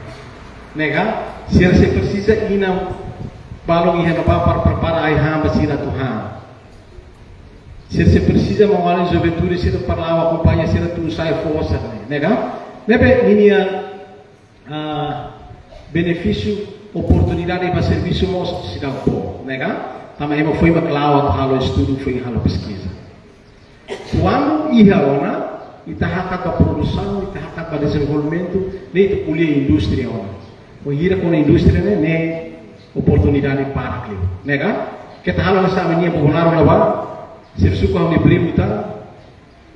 Ne'e ka? Sira sei presiza inan balun iha ne'ebá para prepara ai-han ba sira atu han. Sira sei presiza maun-alin juventude sira para la'o akompaña sira tun sa'e foho sira-ne'e, ne'e ka? Ne'ebé ninia, ah, benefísiu, oportunidade ba servisu mós seidauk boot, ne'e ka? Tanba ema foin mak la'o atu halo estudu, foin halo peskiza. Kuandu iha ona, ita hakat ba produsaun, ita hakat ba dezenvolvimentu, ne'e ita ko'alia indústria ona. Wainhira kona indústria ne'e, ne'e oportunidade barak liu, ne'e ka? Keta halo hanesan ami-nia Bolsonaro ne'ebá, sira suku ha'u-nia primu tan,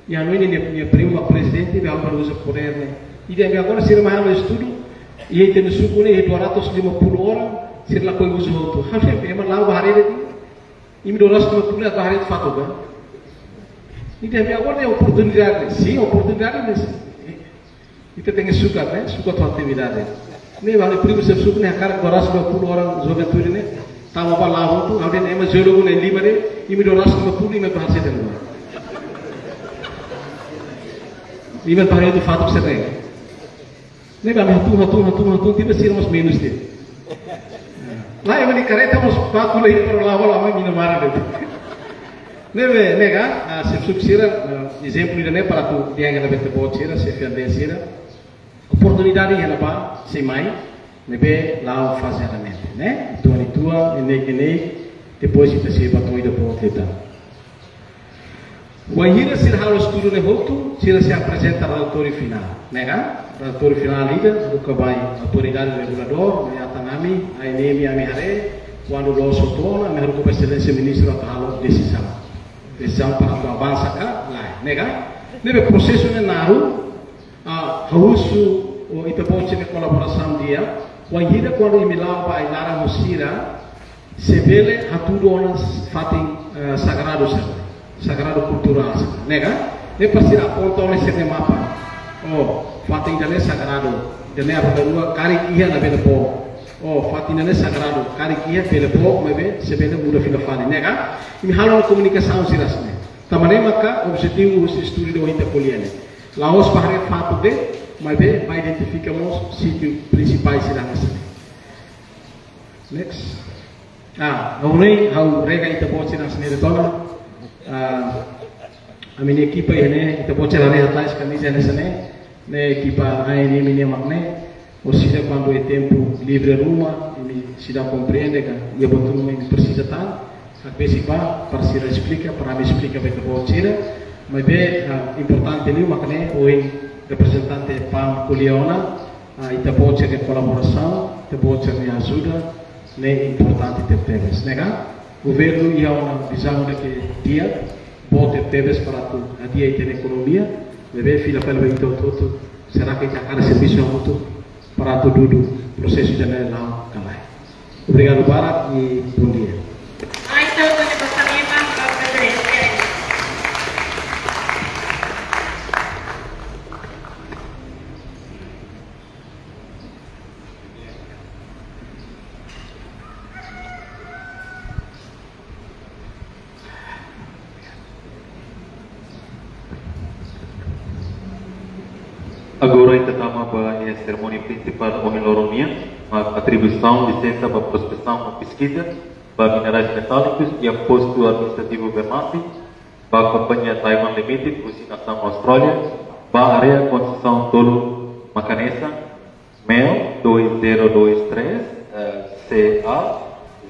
iha ha'u-nia, nia, nia primu mak prezidente, be ha'u bele uza podér ne'e. Ida-ne'e agora sira mai halo estudu, iha ita-nia suku ne'e, iha dua ratus lima puluh orang, sira lakohi uza hotu. Ha'u dehan, ema la'o ba haree de'it, imi dua ratus lima puluh ne'e atu haree fatuk ka? Ida-ne'e agora ne'e oportunidade, sin, oportunidade ne'e sin. Ita tenke sukat, ne'e? Sukat ho atividade. Ne'e ha'u-nia primu xefe suku ne'e hakarak dua ratus dua puluh orang juventude ne'e tama ba la'o hotu, ha'u dehan ema jeólogu ne'e lima de'it, imi dua ratus lima puluh, imi atu haree saida? Imi atu haree hotu fatuk sira-ne'e. Ne'ebé ami hatún, hatún, hatún, hatún, tiba sira mós menus de'it. Lae, ema nia karreta mós fatuk lai para la'o, la'o mai mina mara de'it. Ne'ebé, ne'e ka, ah, xefe suku sira, ah, ezemplu ida-ne'e para atu dehan ba ita-boot sira, xefe aldeia sira. Oportunidade iha ne'ebá, sei mai, ne'ebé la'o fazeadamente, ne'e? Uitoan uitoan, neineik neineik, depois ita sei ba to'o ida-boot liután. Wainhira sira halo estudu ne'e hotu, sira sei aprezenta relatóriu finál, ne'e ka? Relatóriu finál ida, haruka ba autoridade reguladór, mai atan ami, ai-ne'e ami haree, kuandu loos hotu ona, ami haruka ba Exelénsia Ministru atu halo desizaun. Desizaun para atu avansa ka lae, ne'e ka? Ne'ebé prosesu ne'e naruk, ah, ha'u husu ita-boot sira-nia kolaborasaun di'ak, wainhira kuandu imi la'o ba ai-laran ho sira, sei bele hatudu ona fatin, eh, sagradu sira, sagradu kulturál sira, ne'e ka? Ne'e para sira aponta ona sira-nia mapa. Oh, fatin ida-ne'e sagradu, ida-ne'e aban-bainrua karik iha labele bó. Oh, fatin ida-ne'e sagradu, karik iha bele bó, maibé sei bele muda fila fali, ne'e ka? Imi halo ona komunikasaun sira hanesan ne'e. Tanba ne'e maka objetivu husi estudu ida ohin ita ko'alia ne'e. La'ós ba haree fatuk de'it, maibé ba identifika mós sítiu prinsipál sira hanesan ne'e. Next. Ah, ha'u ne'e, ha'u rega ita-boot sira hanesan ne'e de'it ona. Ah, ami-nia ekipa iha ne'e, ita-boot sira haree atrás kamiza hanesan ne'e. Ne'e ekipa ai-ne'e, ami-nia mak ne'e. Orsida kuandu iha tempu livre ruma, imi seidauk komprende ka, iha buat ruma imi presiza tan, hakbesik bá, para sira esplika, para ami esplika ba ita-boot sira. Maibé, ah, importante liu mak ne'e, ohin reprezentante PAM ko'alia ona, ah, ita-boot sira-nia kolaborasaun, ita-boot sira-nia ajuda, ne'e importante tebetebes, ne'e ka? Governu iha ona vizaun ida ke di'ak, boot tebetebes para atu hadi'a ita-nia ekonomia, maibé fila fali ba ita hotu-hotu, será ke ita hakarak servisu hamutuk para atu dudu prosesu ida-ne'e la'o ka lae? Obrigadu barak i bondia. Ai, entaun, Doni Basalima, ba prezidente. Agora ita tama ba iha serimónia prinsipál ohin loron nian, mak atribuisaun lisensa ba prospesaun no peskiza ba minerais metálikus iha postu administrativu Bemasi, ba kompañia Taiwan Limited, husi nasaun Austrália, ba área konsesaun tolu mak hanesan, mel dois zero dois três, eh, C A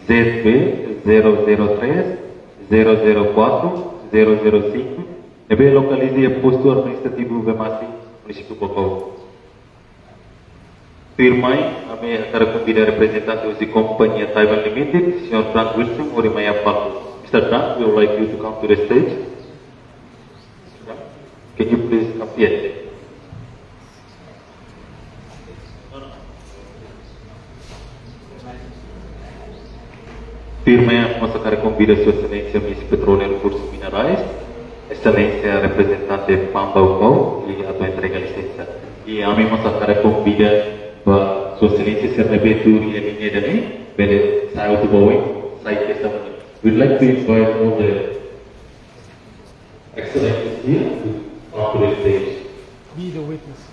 Z B zero zero três, zero zero quatro, zero zero cinco, ne'ebé lokaliza iha postu administrativu Bemasi, munisípiu Baucau. Tuirmai, ami hakarak konvida reprezentante husi kompañia Taiwan Limited, señór Frank Wilson, hodi mai iha palku. Mister Frank, we would like you to come to the stage. Can you please come here? Tuirmai, ami mós hakarak konvida Sua Exelénsia Ministru Petróleu no Rekursus Minerais, Exelénsia reprezentante PAM Baucau, i atu entrega lisensa. I ami mós hakarak konvida ba Sua Exelénsia sira ne'ebé tuur iha liña ida-ne'e, bele sai hotu ba oin, sai kesa mani. We'd like to invite all the Exelénsias here to come to the stage. Be the witness.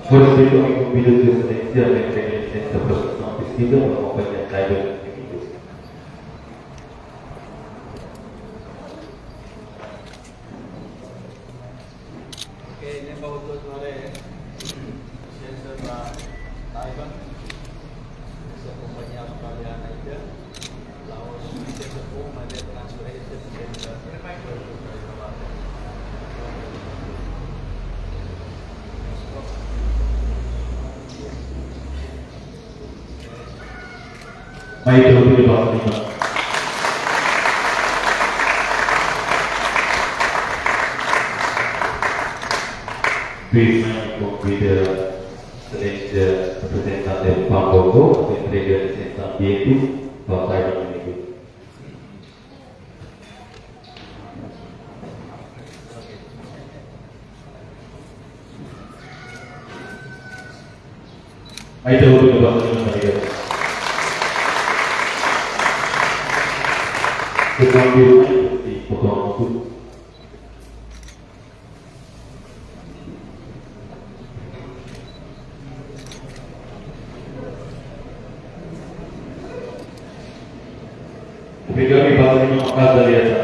Por respeito, ami konvida Sua Exelénsia a entrega lisensa ba prospesaun peskiza ba kompañia Taiwan Limited. Ok, ne'e ba hotu-hotu haree, lisensa ba Taiwan, lisensa kompañia australiana ida, la'ós lisensa foun, maibé transferénsia lisensa. Mai ita hodi basa liman. Tuirmai ami konvida Exelénsia reprezentante PAM Baucau atu entrega lisensa ambiente ba Taiwan Limited. Mai ita hodi basa liman, obrigadu. Segundu, si potong tu. Obrigadu, e basa liman maka'as dala ida.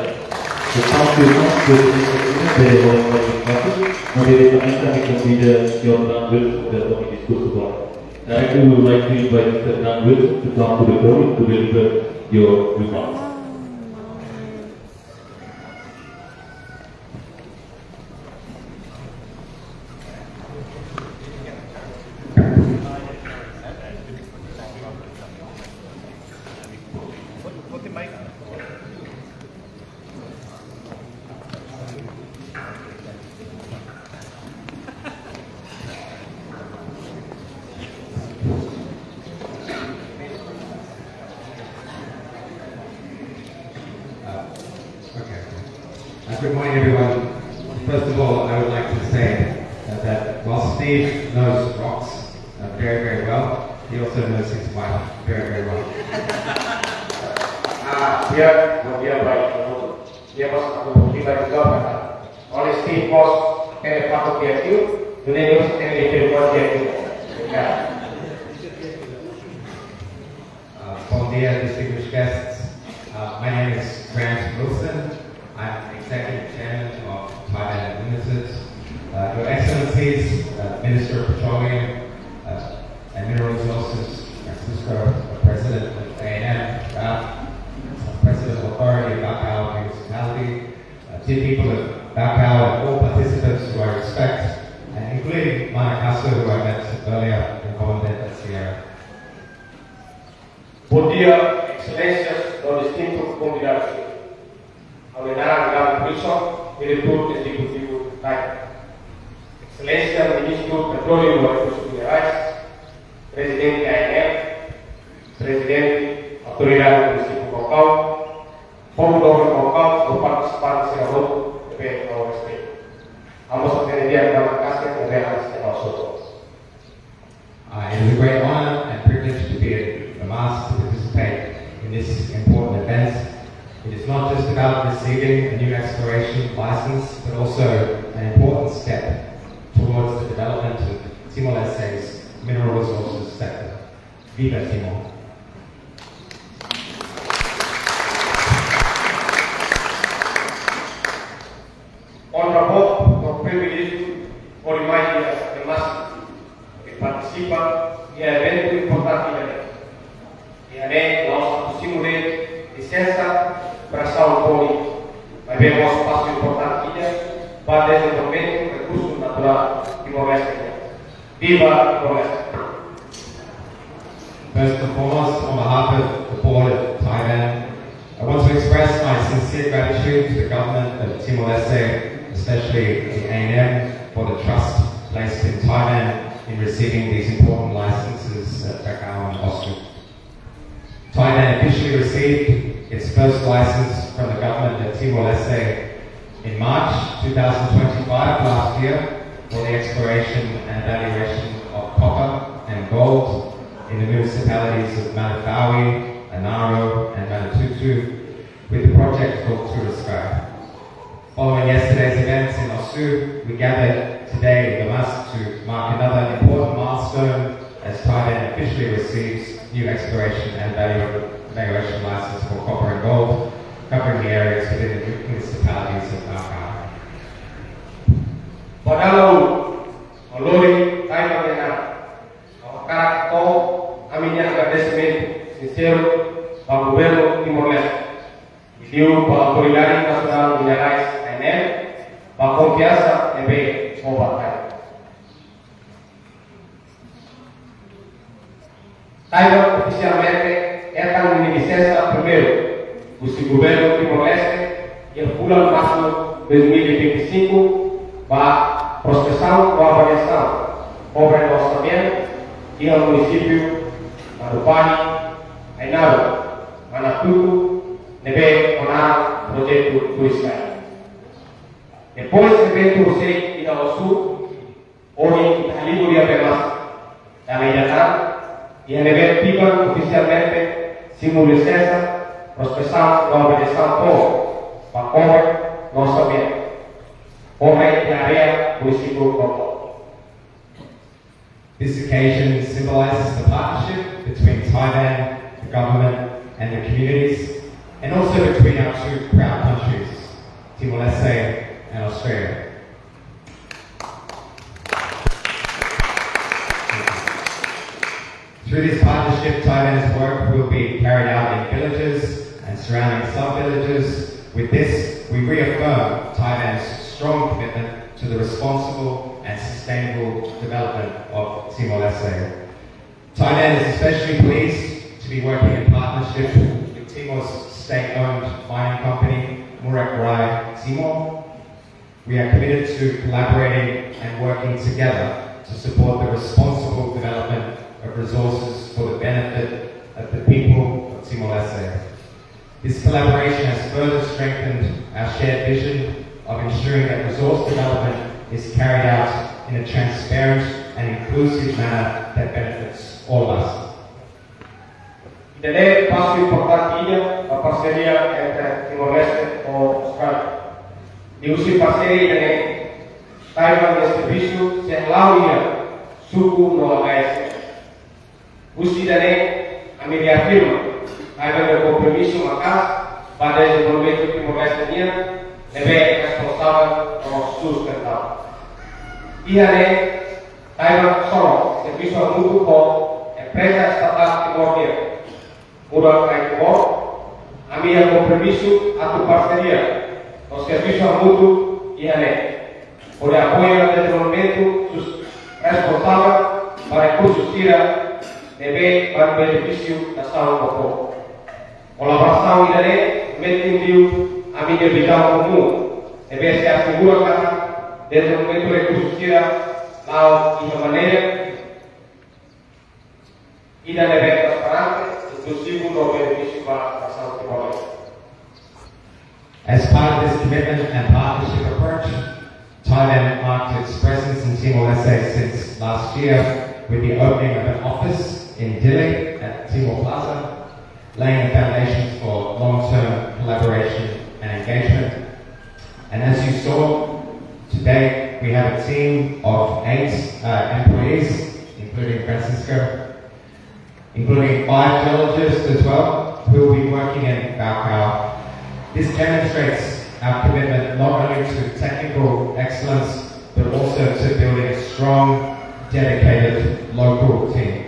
Portantu, irmãos, Deus abençoe, bele hola fali ba espasu, no diretamente ami konvida señór Frank Wilson, para toma diskursu ba. Directly, we would like to invite Mister Frank Wilson to come to the podium to deliver your remarks. Uh, okay. Uh, good morning, everyone. First of all, I would like to say, uh, that whilst Steve knows rocks uh, very, very well. He also knows his wife very, very well. Ah, dia, bom dia, baik. Dia pas aku tiba juga, kata, oleh Steve Boss, kene patok dia tu, dunia dia usah kene dia tu, dia tu. Ya. Uh, bom dia, distinguished guests. Uh, my name is Grant Wilson. I'm Executive Chairman of Thailand Limited. Uh, Your Excellencies, uh, Minister of Petroleum uh, and Mineral Resources, Francisco, the President of A N M, uh, President of Authority of Baucau Municipality, uh, dear people of Baucau and all participants who I respect, and including Mana Kaso, who I met earlier in Commandant Sierra. Bom dia, Exelénsias, no distintu konvidadu. Ha'u-nia naran Gavin Wilson, Diretór Ezekutivu Thailand. Exelénsia Ministru Petróleu no Rekursus Minerais, Prezidente A N M, Prezidente Autoridade Munisípiu Baucau, povu doben Baucau, no partisipante sira hotu ne'ebé ha'u respeitu. Ha'u mós hatene di'ak Mana Kaso ne'ebé halo esta nosso. Uh, it is a great honor and privilege to be at the Mass to participate in this important event. It is not just about receiving a new exploration license, but also an important step towards the development of Timor-Leste's mineral resources sector. Viva Timor! Onra boot no priviléjiu hodi mai iha ema sira ke partisipa iha eventu importante ida-ne'e. Ida-ne'e la'ós atu simu de'it lisensa operasaun poli, maibé mós pasu importante ida ba dezenvolvimentu rekursu naturál Timor-Leste. Viva Timor-Leste! First and foremost, on behalf of the board of Thailand, I want to express my sincere gratitude to the government of Timor-Leste, especially the A N M, for the trust placed in Thailand in receiving these important licenses at Baucau and Osu. Thailand officially received its first license from the government of Timor-Leste in March two thousand twenty-five, last year, for the exploration and evaluation of copper and gold in the municipalities of Mananthawi, Anaro, and Manatutu, with the project called Turisky. Following yesterday's events in Osu, we gather today in the Mass to mark another important milestone as Thailand officially receives new exploration and value-, evaluation license for copper and gold, covering the areas within the municipalities of Baucau. Padahal ha'u lori Thailand nia naran, ha'u hakarak hato'o ami-nia agradesimentu sinseru ba Governu Timor-Leste, liuliu ba Autoridade Nasionál Minerais, A N M, ba konfiansa ne'ebé fó ba Thailand. Thailand ofisialmente hetan ninia lisensa primeiru husi Governu Timor-Leste iha fulan Marsu dois mil e vinte e cinco ba prospesaun no avaliasaun obra no orsamentu iha munisípiu Manupani, Ainaro, Manatutu, ne'ebé ho naran projetu Turisky. Depois eventu husik iha Osu, ohin ita halibur iha Bemasa, dala ida tan, iha ne'ebé Tiban ofisialmente simu lisensa prospesaun no avaliasaun povu ba obra no orsamentu, obra iha área munisípiu Baucau. This occasion symbolizes the partnership between Thailand, the government, and the communities, and also between our two proud countries, Timor-Leste and Australia. Through this partnership, Thailand's work will be carried out in villages and surrounding sub-villages. With this, we reaffirm Thailand's strong commitment to the responsible and sustainable development of Timor-Leste. Thailand is especially pleased to be working in partnership with Timor's state-owned mining company, Muruk Raya Timor. We are committed to collaborating and working together to support the responsible development of resources for the benefit of the people of Timor-Leste. This collaboration has further strengthened our shared vision of ensuring that resource development is carried out in a transparent and inclusive manner that benefits all of us. Ida-ne'e pasu importante ida ba parseria entre Timor-Leste ho Austrália. Liuhusi parseria ida-ne'e, Taiwan nia servisu sei hala'o iha suku no aldeia sira. Husi ida-ne'e, ami reafirma Taiwan nia kompromisu maka'as ba dezenvolvimentu Timor-Leste nian ne'ebé responsavel no sustentável. Iha ne'e, Taiwan hasoru servisu hamutuk ho empreza estatál Timor nian, Murakabi Timor. Ami iha kompromisu atu parseria no servisu hamutuk iha ne'e, hodi apoia dezenvolvimentu sus-, responsavel ba rekursu sira ne'ebé ba benefísiu nasaun no povu. Kolaborasaun ida-ne'e metin liu ami-nia vizaun komún, ne'ebé sei asegura katak dezenvolvimentu rekursu sira la'o iha maneira ida ne'ebé transparente, inkluzivu no benefísiu ba nasaun Timor-Leste. As part of this commitment and partnership approach, Thailand marked its presence in Timor-Leste since last year with the opening of an office in Dili at Timor Plaza, laying the foundations for long-term collaboration and engagement. And as you saw, today we have a team of eight, uh, employees, including Francisco, including five geologists as well, who will be working in Baucau. This demonstrates our commitment not only to technical excellence, but also to building a strong, dedicated local team.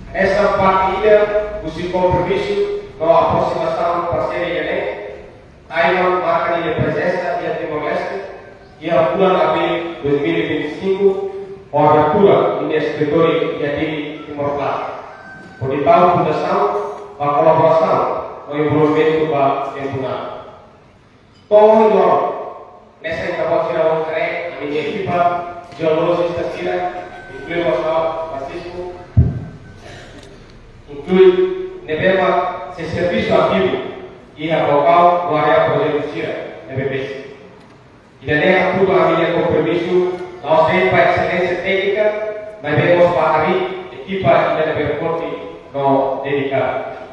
Hanesan parte ida husi kompromisu no aprosimasaun parseria ne'e, Taiwan marka nia prezensa iha Timor-Leste iha fulan Abríl dois mil e vinte e cinco, ho abertura nia eskritóriu iha Dili, Timor Plaza, hodi tau fundasaun ba kolaborasaun no envolvimentu ba tempu na'in. To'o ohin loron, hanesan ita-boot sira bele haree, ami-nia ekipa jeolojista sira, inklui Gonçalo Francisco, inklui ne'ebé mak sei servisu ativu iha Baucau no área projetu sira ne'ebé besik. Ida-ne'e hatudu ami-nia kompromisu la'ós de'it ba exelénsia téknika, maibé mós ba harii ekipa ida ne'ebé forte no dedikadu.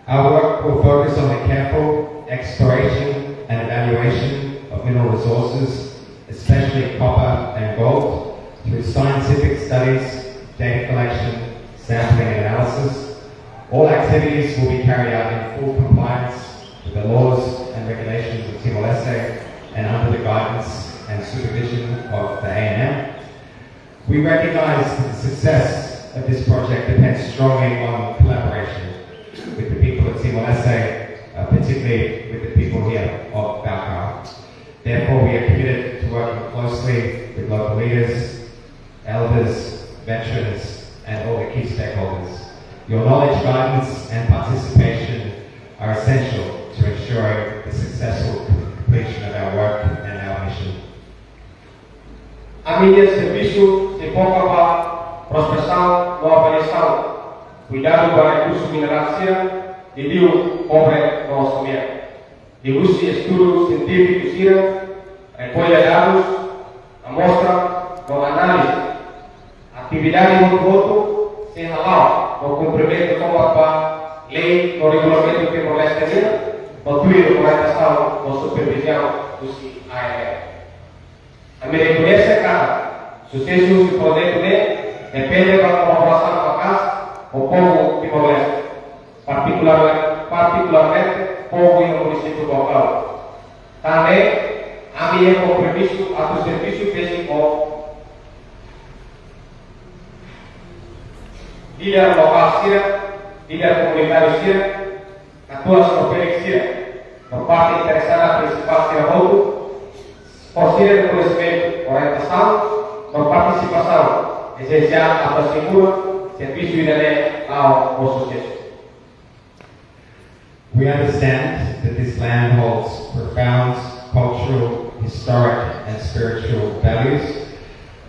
Our work will focus on the careful exploration and evaluation of mineral resources, especially copper and gold, through scientific studies, data collection, sampling and analysis. All activities will be carried out in full compliance with the laws and regulations of Timor-Leste and under the guidance and supervision of the A N M. We recognize that the success of this project depends strongly on collaboration with the people of Timor-Leste, uh, particularly with the people here of Baucau. Therefore, we are committed to working closely with local leaders, elders, veterans, and all the key stakeholders. Your knowledge, guidance, and participation are essential to ensuring the successful completion of our work and our mission. Ami-nia servisu sei foka ba prospesaun no avaliasaun kuidadu ba rekursu minerál sira, liuliu kobre no samea. Liuhusi estudu sientífiku sira, rekolla dadus, amostra no análize, atividade hotu-hotu sei hala'o no kumprimentu tomak ba lei no regulamentu Timor-Leste nian, no tuir orientasaun no supervizaun husi A N M. Ami rekoñese katak susesu husi projetu ne'e depende ba kolaborasaun maka'as ho povu Timor-Leste, partikular-, partikularmente povu iha munisípiu Baucau. Tan ne'e, ami iha kompromisu atu servisu besik ho líder lokál sira, líder komunitáriu sira, katuas no ferik sira, no parte interesada prinsipál sira hotu, fó sira-nia koñesimentu, orientasaun no partisipasaun esensiál atu asegura servisu ida-ne'e la'o ho susesu. We understand that this land holds profound cultural, historic, and spiritual values.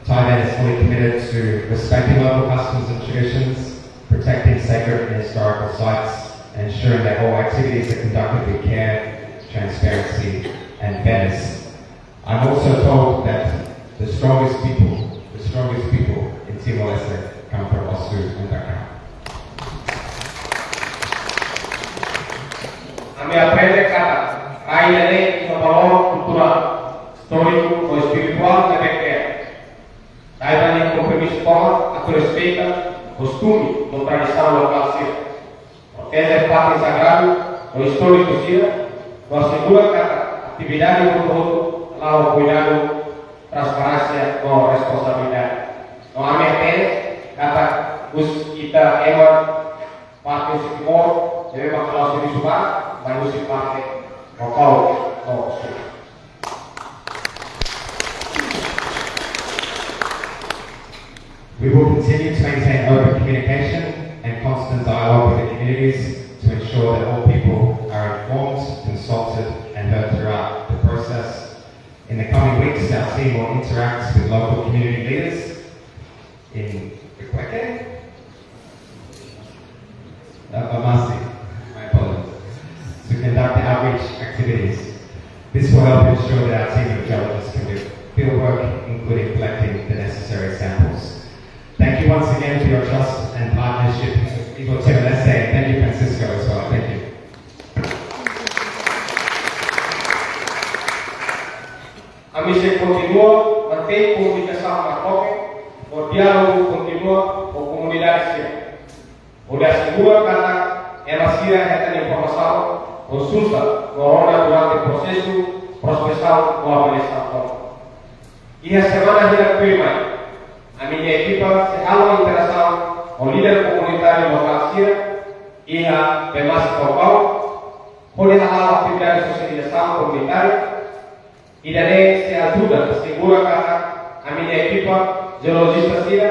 Thailand is fully committed to respecting local customs and traditions, protecting sacred and historical sites, ensuring that all activities are conducted with care, transparency, and fairness. I'm also told that the strongest people, the strongest people in Timor-Leste come from Osu and Dakaun. Ami aprende katak rai ida-ne'e iha valór kulturál, istóriku no espirituál ne'ebé kera. Rai ida-ne'e kompromisu tomak atu respeita kostume no tradisaun lokál sira, proteje fatin sagradu no istóriku sira, no asegura katak atividade hotu-hotu hala'o kuidadu, transparénsia no responsabilidade. No ami hatene katak husi ita ema parte husi Timor, ne'ebé mak hala'o servisu barak, mai husi parte lokál no sira. We will continue to maintain open communication and constant dialogue with the communities to ensure that all people are informed, consulted, and heard throughout the process. In the coming weeks, our team will interact with local community leaders in Bekweke, uh, Vamasi, my apologies, to conduct the outreach activities. This will help ensure that our team of geologists can do field work, including collecting the necessary samples. Thank you once again for your trust and partnership with Timor-Leste, and thank you, Francisco, as well. Thank you. Ami sei kontinua mantein komunikasaun nakloke no diálogu kontinua ho komunidade sira, hodi asegura katak ema sira hetan informasaun konsulta no rona durante prosesu prospesaun no avaliasaun tomak. Iha semana hirak tuirmai, ami-nia ekipa sei halo interasaun ho líder komunitáriu lokál sira iha Bemasi Baucau, hodi hala'o atividade sosializasaun komunitária, ida-ne'e sei ajuda asegura katak ami-nia ekipa jeolojista sira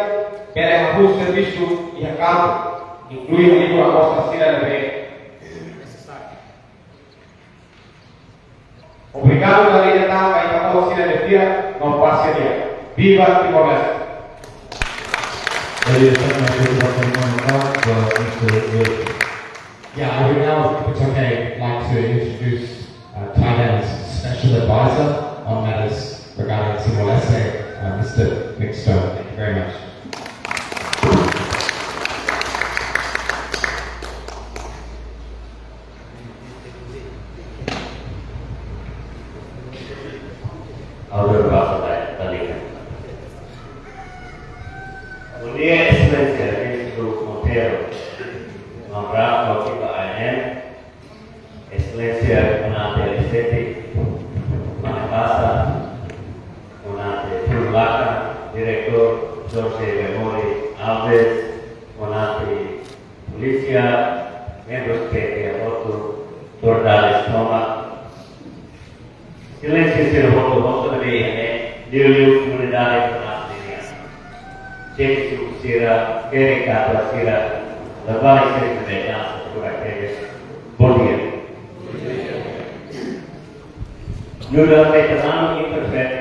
bele hahú servisu iha kampu, inklui halibur amostra sira ne'ebé nesesáriu. Obrigadu dala ida tan ba ita-boot sira-nia fiar no parseria. Viva Timor-Leste! Jadi, saya mau coba teman-teman, uh, untuk, yeah, I would now, if it's okay, like to introduce, uh, Thailand's special advisor on matters regarding Timor-Leste, uh, Mister Nick Stone. Thank you very much. Ha'u hato'o ba Thailand. Bom dia, Exelénsia Ministru Monteiro. Um abraço aqui para a A N M. Exelénsia Komandante L sete, Mane Pasa, Komandante Turlaka, Diretór Jorge Lemori Alves, Komandante Polísia, membrus P T A hotu, autoridades tomak, Exelénsia sira hotu-hotu ne'ebé iha ne'e, liuliu komunidade internasionál. Xefe suku sira, kere katua sira, labarik sira ne'ebé dansa, kura-kere. Bom dia. Nu'udar veteranu Interfet,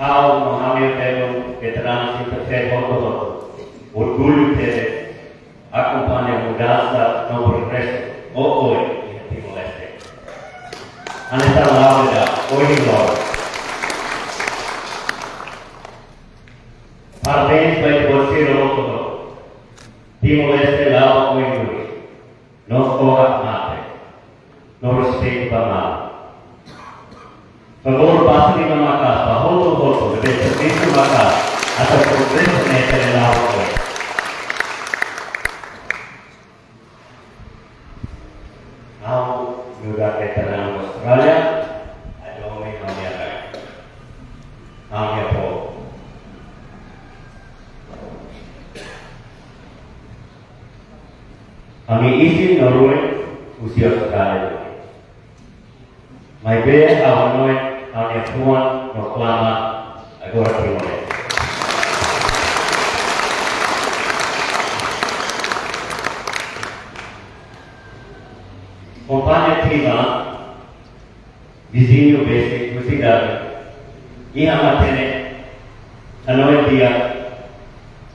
ha'u no ha'u-nia belun veteranu Interfet hotu-hotu orgullu tebes akompaña mudansa no progresu oioin iha Timor-Leste. Hanesan la'o ida, ohin loron. Parabéns ba ita-boot sira hotu-hotu. Timor-Leste la'o oin duni. No oho mate. No respeitu ba malu. Favór basa liman maka'as ba hotu-hotu ne'ebé servisu maka'as atu progresu ne'e bele la'o oin. Ha'u nu'udar veteranu Austrália, hadomi ha'u-nia rai, ha'u-nia povu. Ami isin no ruin husi Austrália duni. Maibé ha'u hanoin ha'u-nia fuan no klamar agora Timor-Leste. Kompañia tinan, viziñu besik husi Darwin, iha matenek, hanoin di'ak,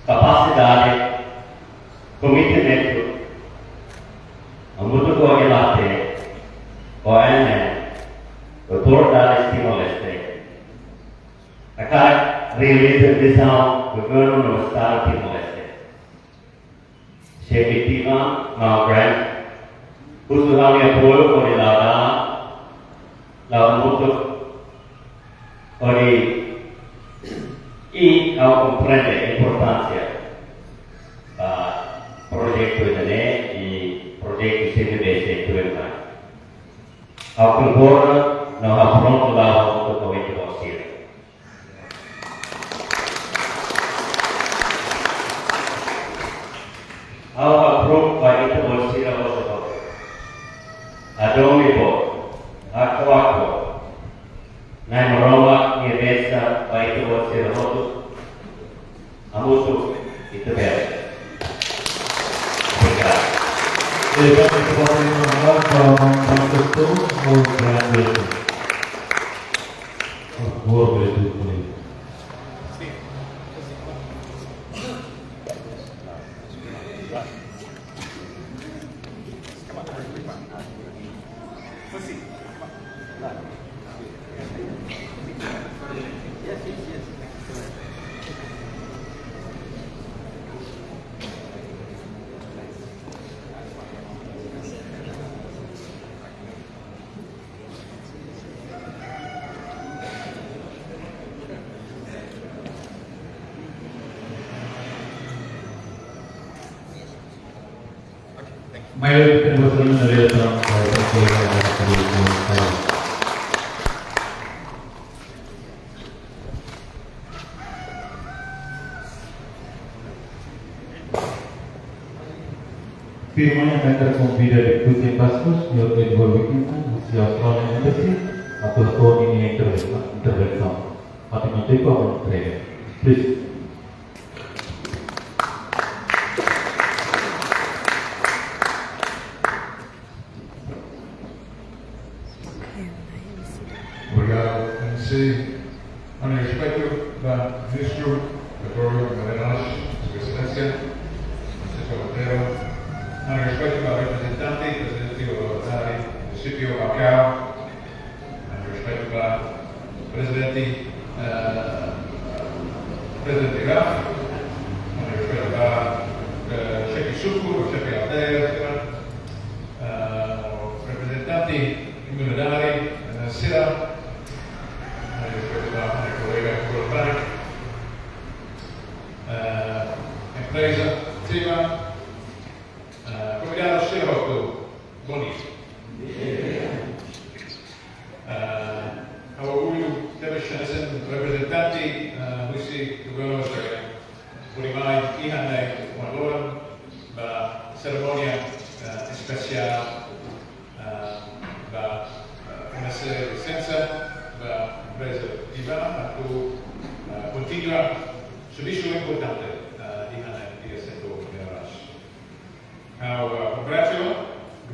kapasidade, komitmentu, hamutuk Governu no Estadu Timor-Leste. Xefe Tivan, Maun Grant, husu ha'u-nia apoiu hodi la'o dala, la'o hamutuk, hodi, i ha'u komprende importánsia ba projetu ida-ne'e, i projetu C T B C tuirmai. Ha'u konkorda, no ha'u prontu la'o hamutuk ho ita-boot sira. Ha'u approve ba ita-boot sira hotu-hotu. Hadomi boot, ako-ako. Na'i Maromak nia bensa ba ita-boot sira hotu. Hamutuk ita bele. Obrigadu. Ele vai participar de uma nova, uma, uma questão, ou para a igreja? Por favor, vereador Polícia. Maioria tem você não deve estar. Primeiru, ita konvida Deputadu Pastor, señór Edward Wilkinson, husi Australian Embassy, atu hato'o ninia intervensaun. Intervensaun. Atu nia tempu atu entrega. Please. Obrigadu, M C. Ha'u-nia respeitu ba Ministru Petróleu no Minerais, Sua Exelénsia Francisco Monteiro. Ha'u-nia respeitu ba reprezentante, prezidente otoridade munisípiu Baucau. Ha'u-nia respeitu ba prezidente, eh, prezidente Raf. Ha'u-nia respeitu ba, eh, xefe suku, xefe aldeia, eh, reprezentante komunidade, eh, sira, eh, respeitu ba ha'u-nia kolega Gulbane, eh, empreza Tivan, eh, konvidadu sira hotu, bom dia. Eh, ha'u orgullu tebes hanesan reprezentante, eh, husi governu Austrália. Hodi mai iha ne'e ohin loron ba serimónia, eh, espesiál, eh, ba, eh, fornese lisensa ba empreza Tivan atu, eh, kontinua servisu importante, eh, iha ne'e iha setór minerais. Ha'u, eh, kongratula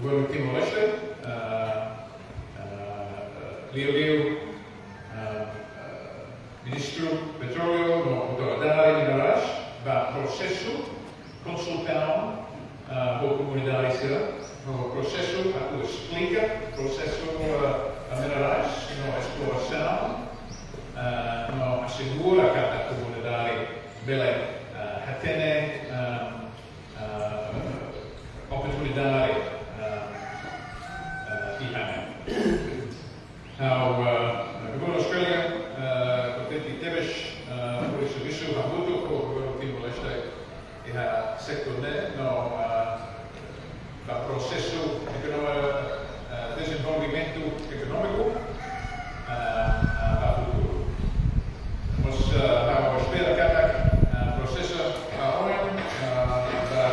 governu Timor-Leste, eh, eh, liuliu, eh, eh, Ministru Petróleu no Autoridade Minerais ba prosesu konsultasaun, eh, ho komunidade sira, ho prosesu atu esplika prosesu, eh, minerais no esplorasaun, eh, no asegura katak komunidade bele, eh, hatene, eh, eh, oportunidade, eh, eh, iha ne'e. Ha'u, eh, governu Austrália, eh, kontente tebes, eh, hodi servisu hamutuk ho governu Timor-Leste iha setór ne'e, no, eh, ba prosesu ekonomi-, eh, dezenvolvimentu ekonómiku, eh, eh, ba futuru. Mós, eh, ha'u espera katak, eh, prosesu ba oin, eh, ba,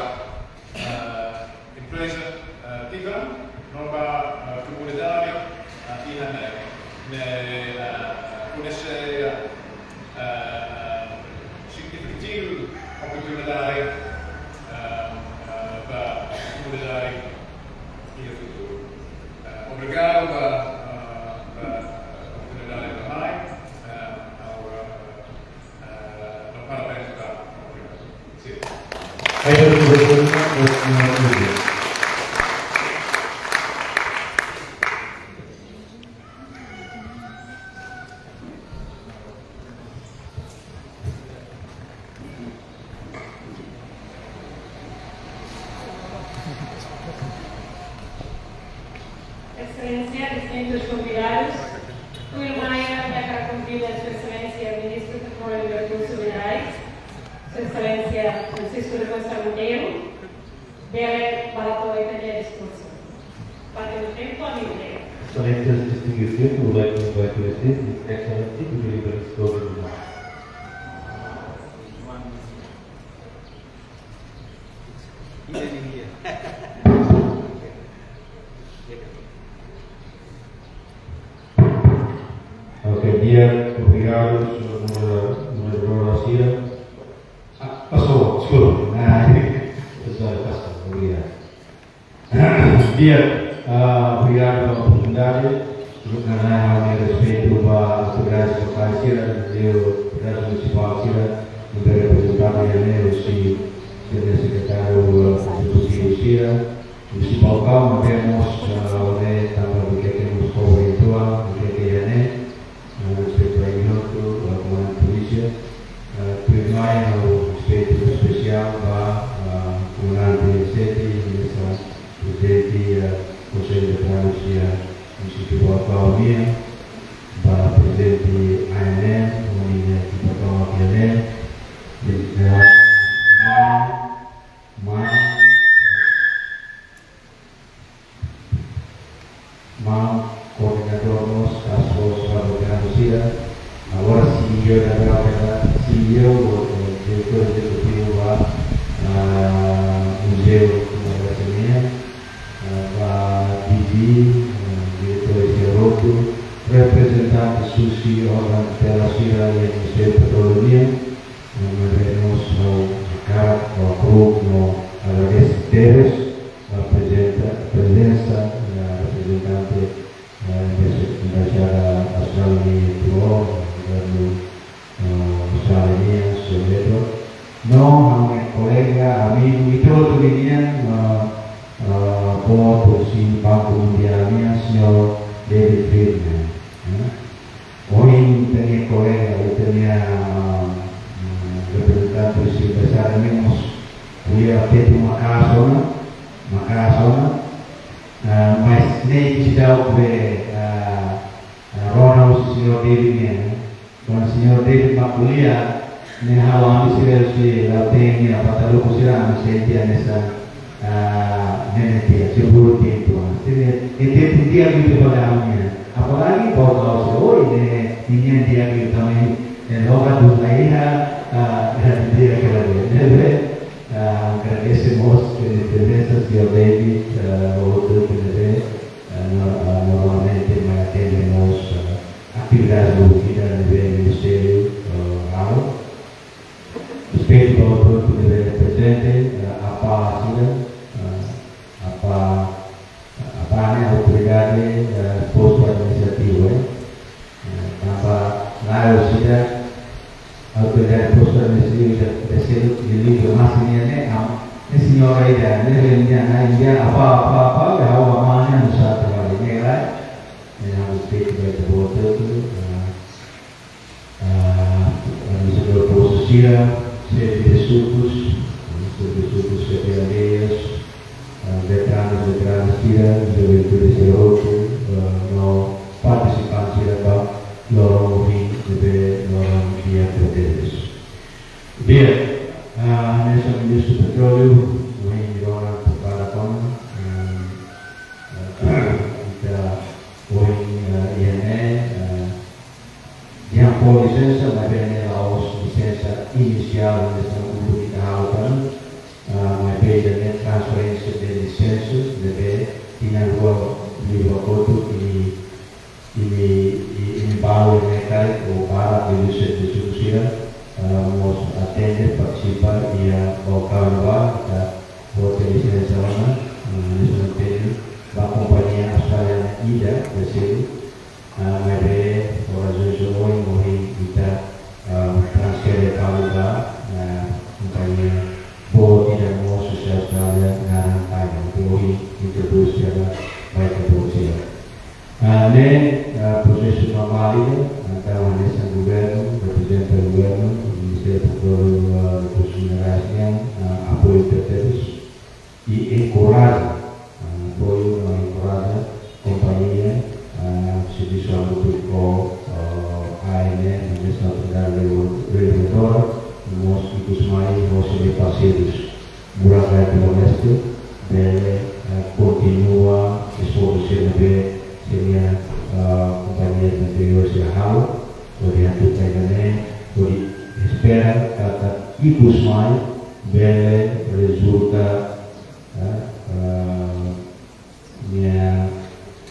eh, empreza, eh, Tivan, no ba, eh, komunidade, eh, iha ne'e, ne'e, eh, fornese, eh, eh, signifika oportunidade, eh, eh, ba komunidade iha futuru. Eh, obrigadu ba, eh, ba oportunidade ba mai, eh, ha'u, eh, eh, no parabéns ba. Obrigadu. Sin. Aí, eu vou fazer uma, uma, uma, Exelénsia, distintus konvidadus, tuirmai ami hakarak konvida Sua Exelénsia Ministru Petróleu i Rekursus Minerais, Sua Exelénsia Francisco da Costa Monteiro, bele ba hato'o ita-nia diskursu. Para ter tempo, amigo. Exelénsias distinguidos, we would like to invite His Excellency to deliver his closing remarks. Ok, di'ak, obrigadu, señór modera-, moderadór Asia. Ah, passou, desculpa. Ah, passou, passou, obrigadu. Di'ak, ah, obrigadu pela oportunidade. Nu'udar ha'u-nia respeitu ba autoridades lokais sira, autoridades munisipál sira, ne'ebé reprezentadu iha ne'e, husi, husi sekretáriu, ah, ezekutivu sira, husi Baucau, ne'ebé mós, ah, ha'u-nia tanba duké ke mós kobra ituan, duké ke iha ne'e, ah, respeitu ba imi hotu, ba komandante polísia, ah, tuirmai ha'u respeitu espesiál ba, ah, komandante sete, hanesan prezidente, ah, Konsellu Veteranus iha munisípiu Baucau nian, ba prezidente A N M, ha'u-nia ekipa tomak iha ne'e, ah, ma, ma, maun koordenadór mós, task force ba veteranu sira, agora C E O da Bélgika, C E O, eh, diretór ezekutivu ba, ah, muzeu, eh, sira-nia, eh, ba D G, eh, diretór sira hotu, reprezentante husi órgaun tutela sira iha Ministériu Petróleu nian, eh, maibé mós ha'u hakarak, ha'u hakarak no agradese tebes ba prezenta-, prezensa, eh, reprezentante, eh, embaixada Austrália nian, governu, eh, Austrália nian, señór Pedro. No, ha'u-nia kolega, amigu, ita hotu nian, eh, eh, boot husi Banku Mundiál nian, señór David Friedman, eh. Ohin ita-nia kolega, ita-nia, ah, reprezentante husi embaixada nian mós ko'alia tetun maka'as ona, maka'as ona, ah, mas ne'e seidauk be, ah, ah, rona husi señór David nian, eh. Kuandu señór David mak ko'alia, ne'e halo ami sira husi Lautein nian, Pataruku sira, ami sente hanesan, ah, ne'e, ne'e tiha, seguru tiha uitoan. Jadi, e tempu di'ak liu fali ami nian. Apalagi Baucau sira, oh, ne'e, nian di'ak liu tanba, eh, loga dun lai iha, ah, iha di'ak kala dia. Ne'ebé, ah, agradese mós, eh, prezensa señór David, ah, hotu, ne'ebé, ah, no-, ah, normalmente mai atende mós, ah, atividade do vida ne'ebé ministériu, eh, halo. Respeitu ba hotu-hotu ne'ebé prezente, eh, apá sira, eh, apá, apá ne'e autoridade, eh, postu administrativu, eh. Eh, tanba la'ós ida, autoridade postu administrativu ida, terceiro de livre, mas ne'e, ne'e, am, ne'e señora ida, ne'e, ne'e, ne'e, ne'e, apá, apá, apá, ya, ha'u amá nian, nusa trabalho, ne'e, ne'e, ne'e, ha'u respeitu ba ita-boot hotu, eh, ah, administradór postu sira, xefe de sukus, xefe de sukus, xefe aldeias, ah, veteranus, veteranas sira, juventude sira hotu, ah, no partisipante sira ba loron ohin, ne'ebé loron di'ak tebes. Di'ak, ah, hanesan Ministru Petróleu, ohin rona prepara kona, ah, ah, ita ohin, ah, iha ne'e, ah, dehan fó lisensa, maibé ne'e la'ós lisensa inisiál, lisensa uluk ita halo tan, ah, maibé ida-ne'e transferénsia de lisensa, ne'ebé tinan rua liubá kotuk imi, imi, i-, imi balu ne'e karik ou barak liuliu xefe de suku sira, ah, mós atende, partisipa iha Baucau ne'ebá, ita fó lisensa ona, ah, lisensa atende ba kompañia australiana ida, terceiro, ah, maibé, por razões ohin, ohin ita, ah, transfere fali ba, ah, kompañia boot ida mós husi Austrália, naran Taiwan. Ohin introdús tiha ba ita-boot sira. Ah, ne'e, ah, prosesu normál ida, entaun hanesan governu, reprezenta governu, Ministériu Petróleu, ah, Rekursus Minerais nian, ah, apoiu tebes, i enkoraja, ah, apoiu no enkoraja kompañia Mós ikus mai ho sira-nia parseirus Burakai Timor-Leste, bele, eh, kontinua esforsu sira ne'ebé sira-nia, eh, kompañia anteriór sira halo, hodi atu kainane, hodi espera katak ikus mai bele rezulta, eh, eh, nia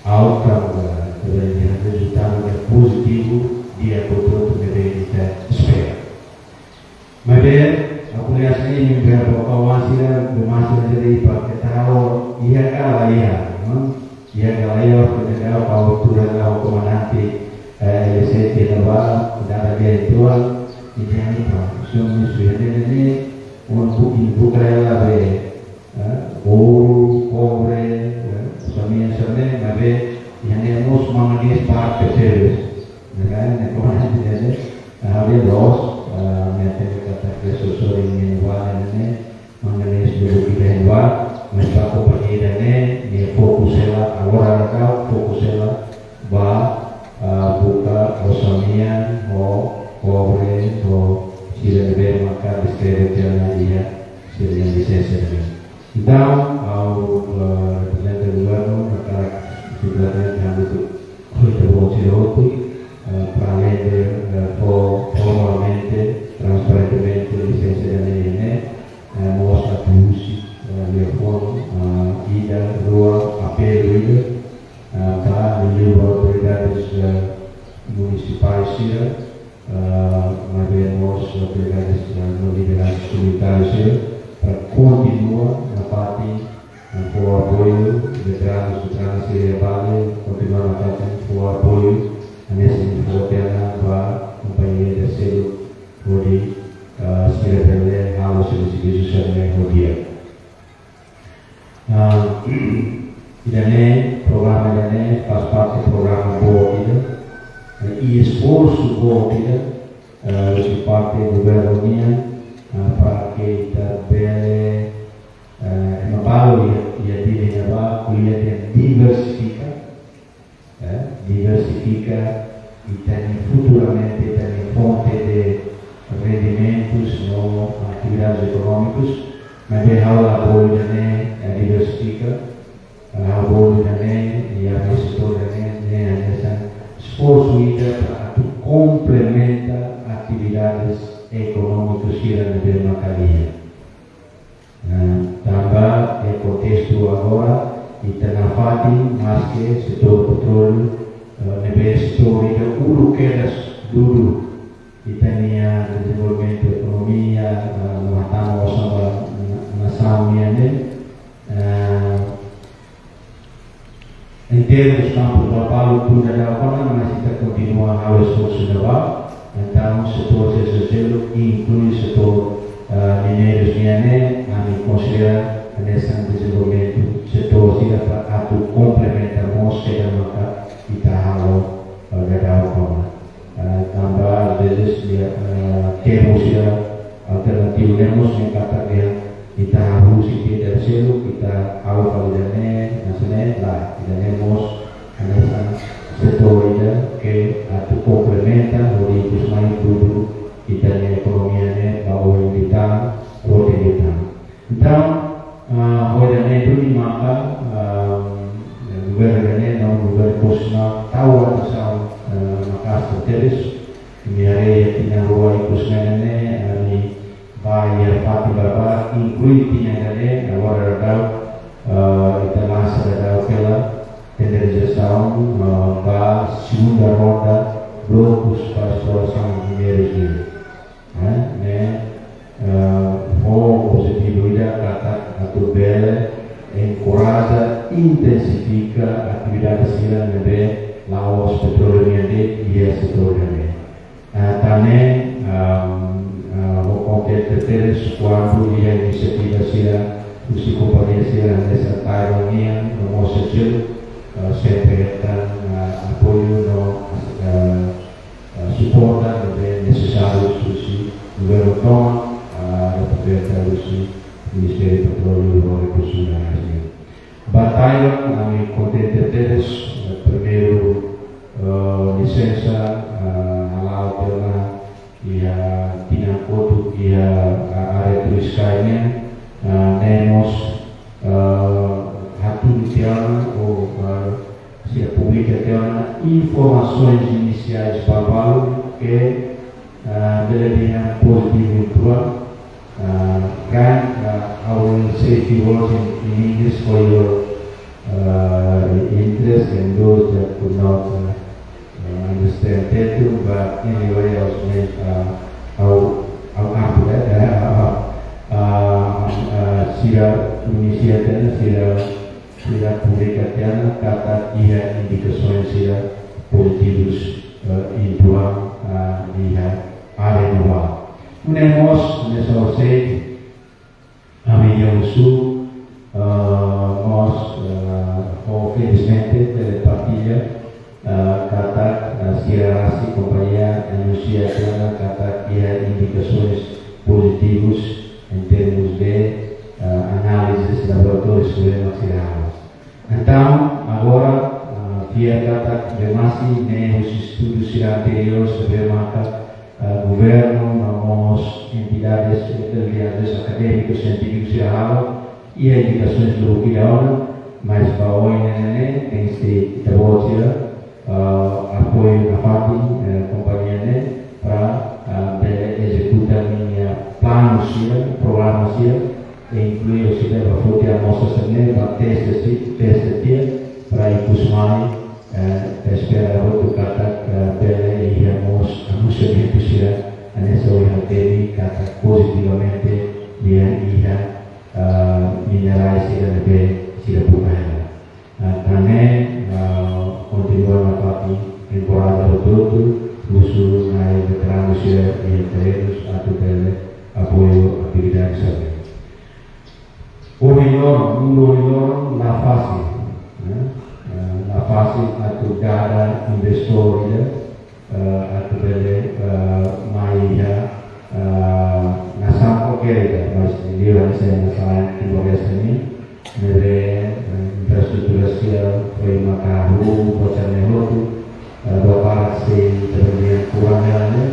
outcome ka, ka nia rezultadu ida pozitivu, di'ak hotu-hotu ne'ebé ita espera. Maibé, aku lihat sini mimpi apa kau masih dah, masih dah jadi pakai tahu, iya kala iya, hmm? Iya kala iya, pakai tahu kau turun kau komandante, eh, L S A tidak ada, tidak ada dia itu, ah, ini yang itu, sungguh sungguh ini, ini, untuk ibu kaya lah, be. Eh, ouro, kobre, eh, sira-nia, sira-nia, maibé, iha ne'e mós manganezu parte tebes. Ne'e kan, ne'e komandante ne'e, eh, ha'u dehan loos, eh, ne'e tebes katak ke sosori ne'e vale ne'e, manganezu dulu kita yang vale, mas ba kompañia ne'e, ne'e fokus hela, agora ne'e fokus hela, ba, eh, buka ouro nian, ho kobre, ho sira ne'ebé maka deskreve tiha ona iha sira-nia lisensa ne'e. Entaun, ha'u, eh, reprezenta governu, hakarak simplesmente ha'u atu, ita-boot sira hotu, eh, para além de, eh, fo-, formalmente, transparentemente, lisensa ida-ne'e, eh, mós atu husu, eh, liafuan, eh, ida, rua, apelu ida, eh, ba liuliu ba autoridades, eh, munisipais sira, eh, maibé mós autoridades, eh, no lideransa komunitária sira, para kontinua nafatin, eh, fó apoiu, veteranus, veteranas sira iha Bali, kontinua nafatin fó apoiu, hanesan fó tiha ona ba kompañia ida seluk, hodi, eh, sira bele halo sira-nia servisu sira-ne'e ho di'ak. Ah, ida-ne'e, programa ida-ne'e, faz parte programa boot ida, eh, i esforsu boot ida, eh, husi parte governu nian, ah, para ke ita bele, eh, ema balu iha, iha Dili ne'ebá, ko'alia dehan diversifika, eh, diversifika ita-nia futuramente ita-nia fonte de rendimentus no atividades ekonómikus, maibé ha'u la bolu ida-ne'e, eh, diversifika, eh, ha'u bolu ida-ne'e, iha setór ida-ne'e, ne'e hanesan esforsu ida para atu komplementa atividades ekonómikas sira ne'ebé maka iha. Eh, tanba iha kontestu agora, ita nafatin, maske setór petróleu, eh, ne'ebé setór ida uluk kedas dudu ita-nia dezenvolvimentu ekonomia, eh, no hatama osan ba na-, nasaun nian ne'e, eh, em termos kampus ba balu tun daudaun ona, mas ita kontinua halo esforsu ne'ebá. Entaun, setór sira seluk, inklui setór, eh, mineirus nian ne'e, ami konsidera hanesan dezenvolvimentu setór sira para atu komplementa mós saida maka ita halo, eh, daudaun ona. Eh, tanba, às vezes, iha, eh, termu sira alternativu ne'e mós ne'e katak dehan ita hahú husi ida seluk, ita halo fali ida-ne'e, hanesan ne'e, lae, ida-ne'e mós hanesan setór ida ke atu komplementa, hodi ikus mai produtu ita-nia ekonomia ne'e ba oin liután, kuota liután. Entaun, ah, ho ida-ne'e duni maka, ah, governu ida-ne'e no governu konstitusionál tau atensaun, ah, maka'as tebes. Imi haree iha tinan rua ikus mai ne'e, ah, ami bá iha fatin barak, inklui tinan ida-ne'e, agora daudaun, ah, ita lansa daudaun hela tenderizasaun, ah, ba segunda ronda blokus para esplorasaun mineirus nian. Eh, ne'e, eh, ho objetivu ida katak atu bele enkoraja, intensifika atividade sira ne'ebé la'ós petróleu nian de'it iha setór ida-ne'e. Eh, tan ne'e, ehm, eh, ha'u kontente tebes kuandu iha inisiativa sira husi kompañia sira hanesan Taiwan nian, no mós sira seluk, eh, sempre hetan, eh, apoiu no, eh, eh, suporta ne'ebé nesesáriu husi governu tomak, eh, reprezenta husi Ministériu Petróleu no Rekursus Minerais nian. Ba Taiwan, ami kontente tebes, eh, primeiru, eh, lisensa, eh, hala'o tiha ona, iha tinan kotuk iha, ah, área turístika nian, ah, ne'e mós, ah, hatún tiha ona ou, ah, sira publika tiha ona informações iniciais ba balu ke, ah, bele dehan pozitivu uitoan. Uh, Grant, uh, I will say a few words in, in English for your, uh, interest and those that could not, uh, uh, understand Tetun, but anyway, I was meant, uh, I'll, I'll after that, uh, uh, uh, sira inisiativa, sira, sira publika tiha ona katak iha indikasaun sira pozitivus, uh, uitoan, uh, iha área ne'ebá. Nune'e mós, hanesan ha'u sei, ami husu, ah, mós, ah, ho felizmente bele partilla, ah, katak, ah, sira rasik kompañia anunsia tiha ona katak iha indikasaun pozitivus em termos de, ah, análises laboratórius ne'ebé mak sira halo. Entaun, agora, ah, fiar katak bemasi ne'e husi estudu sira anteriór ne'ebé maka, ah, governu, no mós entidades, eh, liadas akadémikus, sientífikus sira halo, iha indikasaun lubuk ida ona, mas ba oin ne'e ne'e, tenke ita-boot sira, ah, apoiu nafatin, eh, kompañia ne'e, para, ah, bele ezekuta ninia planu sira, programa sira, inklui hosi ita ba foti amostra sira-ne'e, ba teste si, teste tiha, para ikus mai, eh, ita espera hotu katak, eh, bele iha mós anunsiamentu sira, hanesan ohin ha'u hateten katak pozitivamente, nian iha, eh, minerais sira ne'ebé sira buka hela. Ah, tan ne'e, ah, kontinua nafatin enkoraja hotu-hotu, husu na'i veteranu sira iha terrenus atu bele apoiu atividade sira-ne'e. Ohin loron, mundu ohin loron la fasil, eh? Ah, la fasil atu dada investór ida, eh, atu bele, eh, mai iha, eh, nasaun kualkér ida, mas liuliu hanesan nasaun Timor-Leste nian, ne'ebé, eh, infraestrutura sira foin maka hahú, buat sira-ne'e hotu, eh, dua para se terjadi kurang hela ne'e,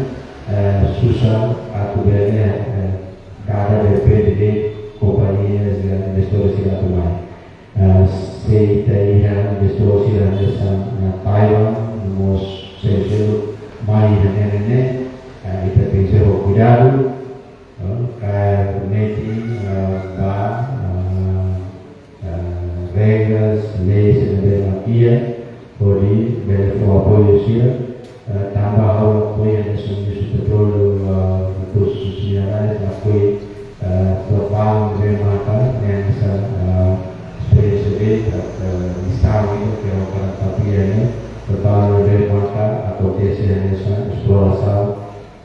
eh, susar atu bele, eh, dada depende de kompañia, eh, investór sira atu mai. Ah, se ita iha investór sira hanesan, ah, Taiwan, no mós seluk-seluk mai iha ne'e ne'e, ah, ita tenke ho kuidadu, ah, kaer metin, ah, ba, ah, ah, regras, leis ne'ebé mak iha, hodi bele fó apoiu sira, eh, tanba ha'u apoia hanesan ministru petróleu, eh, rekursus minerais, apoia, eh, total ne'ebé maka, ne'e hanesan, eh, esperiénsia de'it, eh, misaun ida ke ha'u hakarak papia ne'e, total ne'ebé maka akontese hanesan esplorasaun,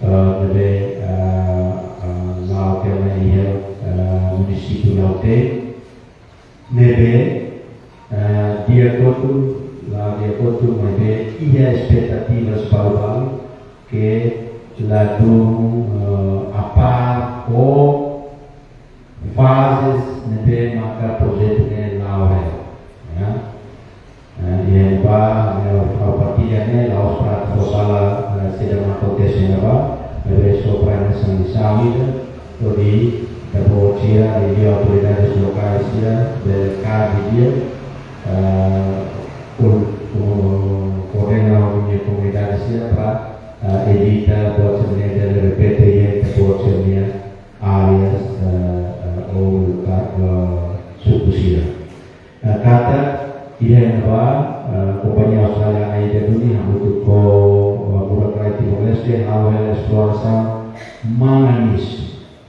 eh, ne'ebé, eh, eh, la'o tiha ona iha, eh, munisípiu Lautém, ne'ebé, eh, di'ak hotu, la di'ak hotu, maibé iha espetativas balu-balu ke ladún, eh, apár ho fazes ne'ebé maka projetu ne'e la'o hela, ya. Eh, iha ne'ebá, eh, ha'u partilla ne'e, la'ós para fó sala, eh, saida mak akontese iha ne'ebá, maibé só para hanesan misaun ida, hodi ita-boot sira, liuliu autoridades lokais sira, bele kaer didi'ak, eh, ko-, ko-, koordena ho ninia komunidade sira para, eh, evita buat sira-ne'e bele repete iha ita-boot sira-nia áreas, eh, eh, ou lugar, eh, suku sira. Eh, katak iha ne'ebá, eh, kompañia Austrália nian ida duni hamutuk ho, eh, burak rai Timor-Leste, halo hela esplorasaun manganis.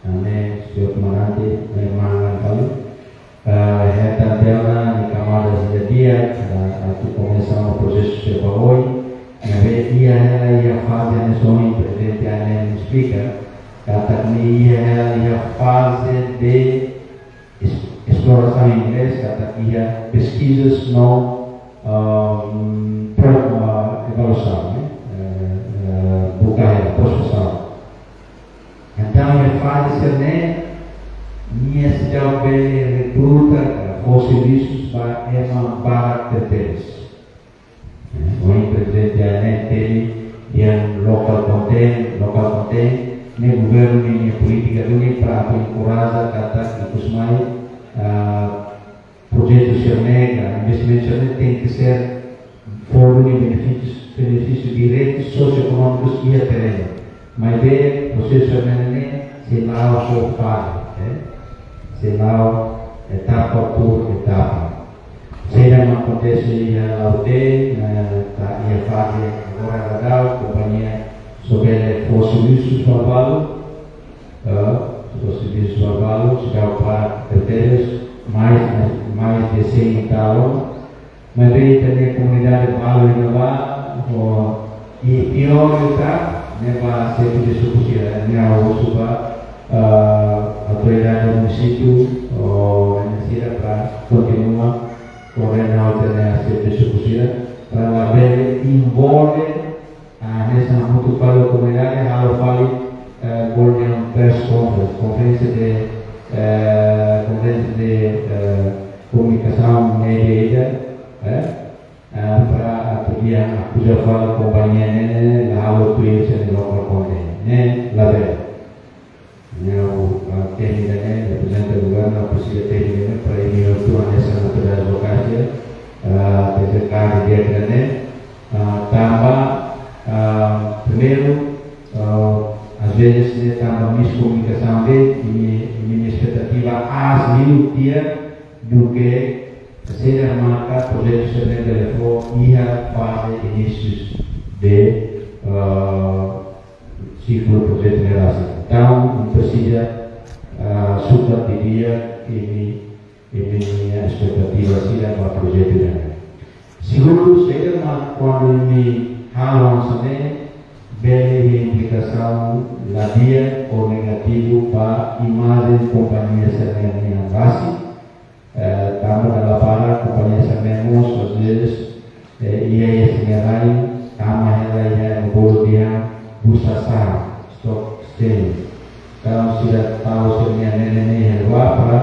Ne'e, señór komandante, ne'e mangan fali. Eh, hetan tiha ona nia kamadas ida di'ak, eh, atu komesa ona prosesu sira ba oin. Ne'ebé iha hela iha faze hanesan ohin Prezidente Anem esplika, katak ne'e iha hela iha faze de es-, esplorasaun, em inglês katak iha pesquisas no, ah, pro-, ah, evaluasaun, ne'e? Eh, eh, buka hela, prospesaun. Entaun, iha faze sira-ne'e, nia seidauk bele rekruta, fó servisus ba ema barak tebes. Eh, ohin Prezidente Anem temi, Yang local content, local content, ne'e governu nia polítika duni para atu enkoraja katak ikus mai, ah, projetu sira-ne'e, investimentu sira-ne'e tenke ser fó duni benefísiu, benefísiu diretu sosioekonómiku iha terrenu. Maibé prosesu sira-ne'e sei la'o só faze, eh? Sei la'o etapa por etapa. Saida mak akontese iha Lautém, eh, iha faze agora daudaun, kompañia só bele fó servisu sira ba balu, eh, fó servisu sira ba balu, seidauk para kritérius, mais, mais de cem e tal, maibé ita-nia komunidade balu iha ne'ebá, ho, i piór liután, ne'e ba xefe de suku sira, ne'e ha'u husu ba, ah, autoridade munisípiu, ho, ne'e sira para kontinua koordena ho ita-nia xefe de suku sira, para labele envolve, ah, hanesan hamutuk fali ho komunidade, halo fali, eh, bolu dehan press conference, konferénsia de, eh, konferénsia de, eh, komunikasaun média ida, eh, eh, para atu dehan akuza fali kompañia ne'e, ne'e, la halo tuir sira-nia local content. Ne'e labele. Ne'e, ah, temi ida-ne'e, reprezenta governu, presiza temi ida-ne'e, para imi hotu hanesan autoridades lokais, ah, tenke klare di'ak ida-ne'e, ah, tanba, ah, primeiru, ah, às vezes, ne'e tanba miskomunikasaun de'it, imi, imi espetativa aas liu tiha, duké saida maka projetu sira-ne'e bele fó iha faze inísiu de, ah, siklu projetu ne'e rasik. Entaun, imi presiza, ah, sukat didi'ak imi, imi-nia espetativa sira ba projetu ne'e. Segundu, saida mak kuandu imi halo hanesan ne'e, bele iha implikasaun la di'ak ou negativu ba imajen kompañia sira-ne'e nian rasik, eh, tanba dala barak kompañia sira-ne'e mós, às vezes, eh, iha, iha sira-nia rai, tama hela iha ema bolu dehan bursa saham, stock exchange. Entaun sira tau sira-nia nene ne'e iha ne'ebá para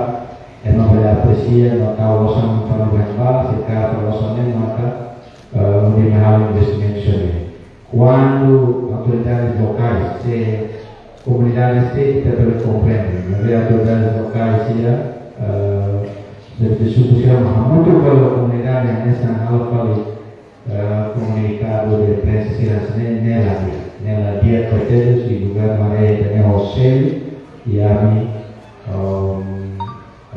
ema bele apresia, no tau osan fali ba ne'ebá, se kaer fali osan ne'e maka, eh, hodi mai halo investimentu sira-ne'e. Kuandu autoridades lokais, se komunidade sira, ita bele komprende, maibé autoridades lokais sira, eh, de, de suku sira mak hamutuk ho komunidade hanesan halo fali, eh, komunikadu de prensa sira hanesan ne'e, ne'e la di'ak. Ne'e la di'ak, kritériu sira governu haree ita-nia ho selu, i ami, um,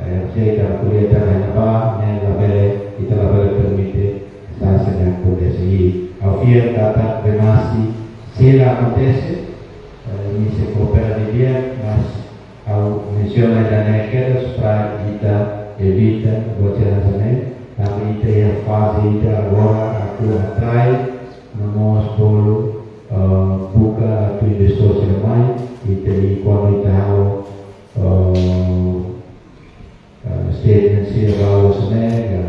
eh, sei ka kuliah ta na ba, ne'e labele, ita labele permite sa sena kondisi. Ha'u fiar katak demasi sei la akontese, eh, imi sei koopera didi'ak, mas ha'u mensiona ida-ne'e kedas para ita evita buat sira hanesan ne'e, tanba ita iha faze ida agora atu atrai, no mós bolu, eh, buka atu investór sira mai, ita i kuandu ita halo, eh, eh, statement sira balu hanesan ne'e, ka,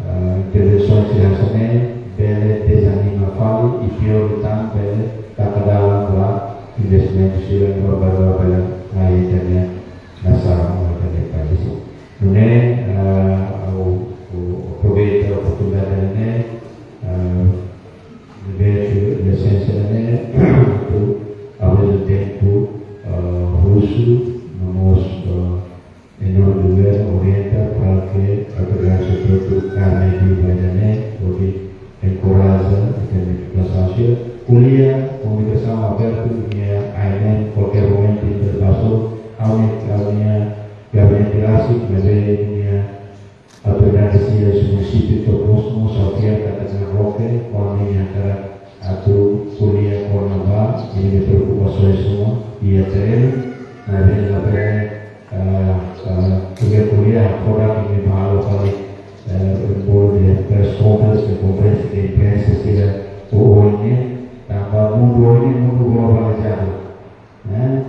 eh, intervensaun sira hanesan ne'e, bele dezanima fali, i piór liután bele taka dalan ba investimentu sira ne'ebé baru bele mai ita-nia nasaun, ita-nia país. Nune'e, eh, ha'u, ha'u aproveita oportunidade ne'e, eh, ne'ebé lisensa ne'e, atu, ao mesmo tempo, eh, husu, no mós, eh, em nome do governo, orienta para que a autoridade setor do carne de Guaidané, hodi enkoraja, entende, nasaun sira, ko'alia, komunikasaun abertu, nia A N M, kualkér momentu, intervensaun, ha'u-nia, ha'u-nia gabinete rasik, maibé nia autoridade sira husi munisípiu to'o mós, mós ha'u fiar katak Roque, kuandu nia hakarak atu ko'alia kona-ba nia preokupasaun sira iha terrenu, maibé labele, ah, ah, ko'alia, ko'alia, ko'alia imi bá halo fali, eh, bolu dehan press conference, konferénsia de imprensa sira oioin ne'e, tanba mundu oioin ne'e mundu globalizadu. Ne'e?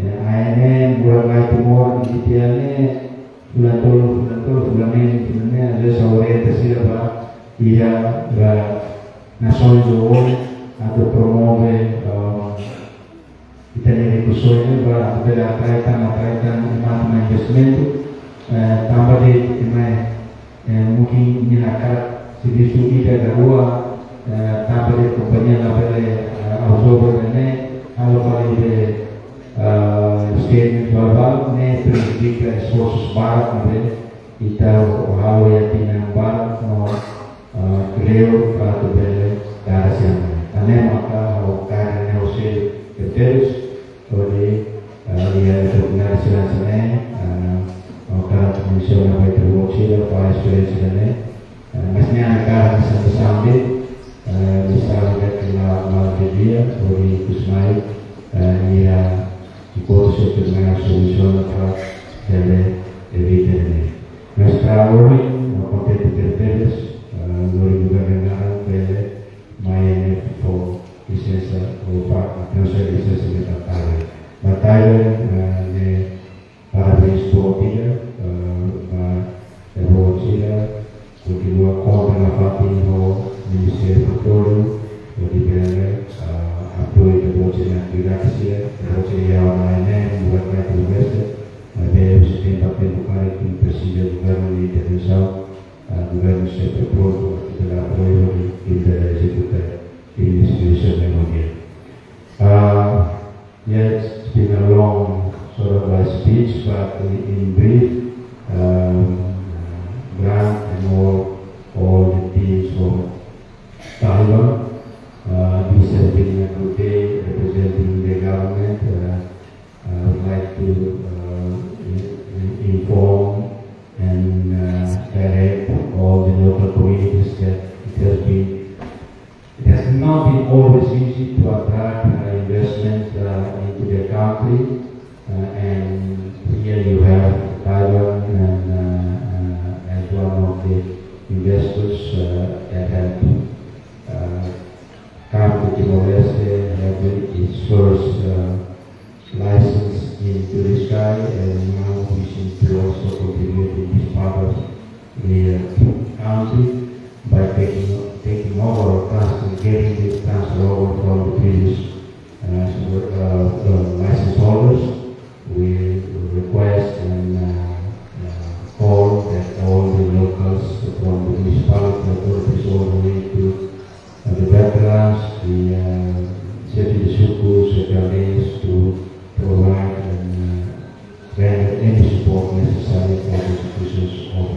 Ya, A N M, buat lain Timor, ita-nia ne'e, fulan tolu, fulan tolu, fulan neen, fulan neen, às vezes orienta sira ba iha, ba nasaun oioin, atu promove, um, ita-nia rikusoin ne'e, ba atu bele atrai tan, atrai tan, ema atu mai investimentu, eh, tanba de'it ema, eh, mungkin nia hakarak servisu ida ka rua, Eh, tanba de'it kompañia labele, eh, absorve ne'e, halo fali de'it, eh, statement verbal, ne'e prejudika esforsus barak ne'ebé ita halo iha tinan barak no, eh, kleur para atu bele dada sian ne'e. Tan ne'e maka ha'u kaer ne'e husi Guterres, hodi, eh, iha oportunidade sira hanesan ne'e, eh, ha'u hakarak mensiona ba ita-boot sira, ba esperiénsia ne'e, eh, mas ne'e hakarak hanesan sambil, eh, misalnya kita malam dia, hodi ikus mai, eh, iha enkontru sira ne'e solusaun para bele evita ne'e. Mas para ohin, ha'u kontente tebes, eh, lori governu nia naran bele mai ne'e fó lisensa, ou para transfere lisensa ne'e ba Taiwan. Ba Taiwan, eh, ne'e parabéns boot ida, eh, ba ita-boot sira, kontinua konta nafatin ho Ministériu Petróleu, hodi bele, eh, apoiu ita-boot sira-nia atividade sira, ita-boot sira iha ona ne'e, buat lain tu beste, maibé husi tempu ba tempu karik ita presiza governu nia intervensaun, eh, governu sempre prontu atu bele apoiu hodi bele ezekuta ita-nia servisu ne'e. Ah, yeah, it's been a long sort of like speech, but in, in brief, um, Grant and all, all the teams from Taiwan, uh, this has been a good day representing the government. Uh, I would like to, uh, in-, in-, inform and, uh, direct all the local communities that it has been, it has not been always easy to attract, uh, investment, uh, into the country. Uh, and here you have Taiwan and, uh, uh, as one of the investors, uh, that have, uh, come to Timor-Leste, have its first, uh, license in Turiscai, and now wishing to also contribute in this part of the, uh, country by taking, taking over or trans-, getting this transfer over from the previous, uh, uh, uh, license holders. We request and, uh, uh, call that all the locals from the municipality authorities all the way to, uh, the veterans, the, uh, chefes de suku, chefes de aldeias to provide and, uh, render any support necessary for the executions of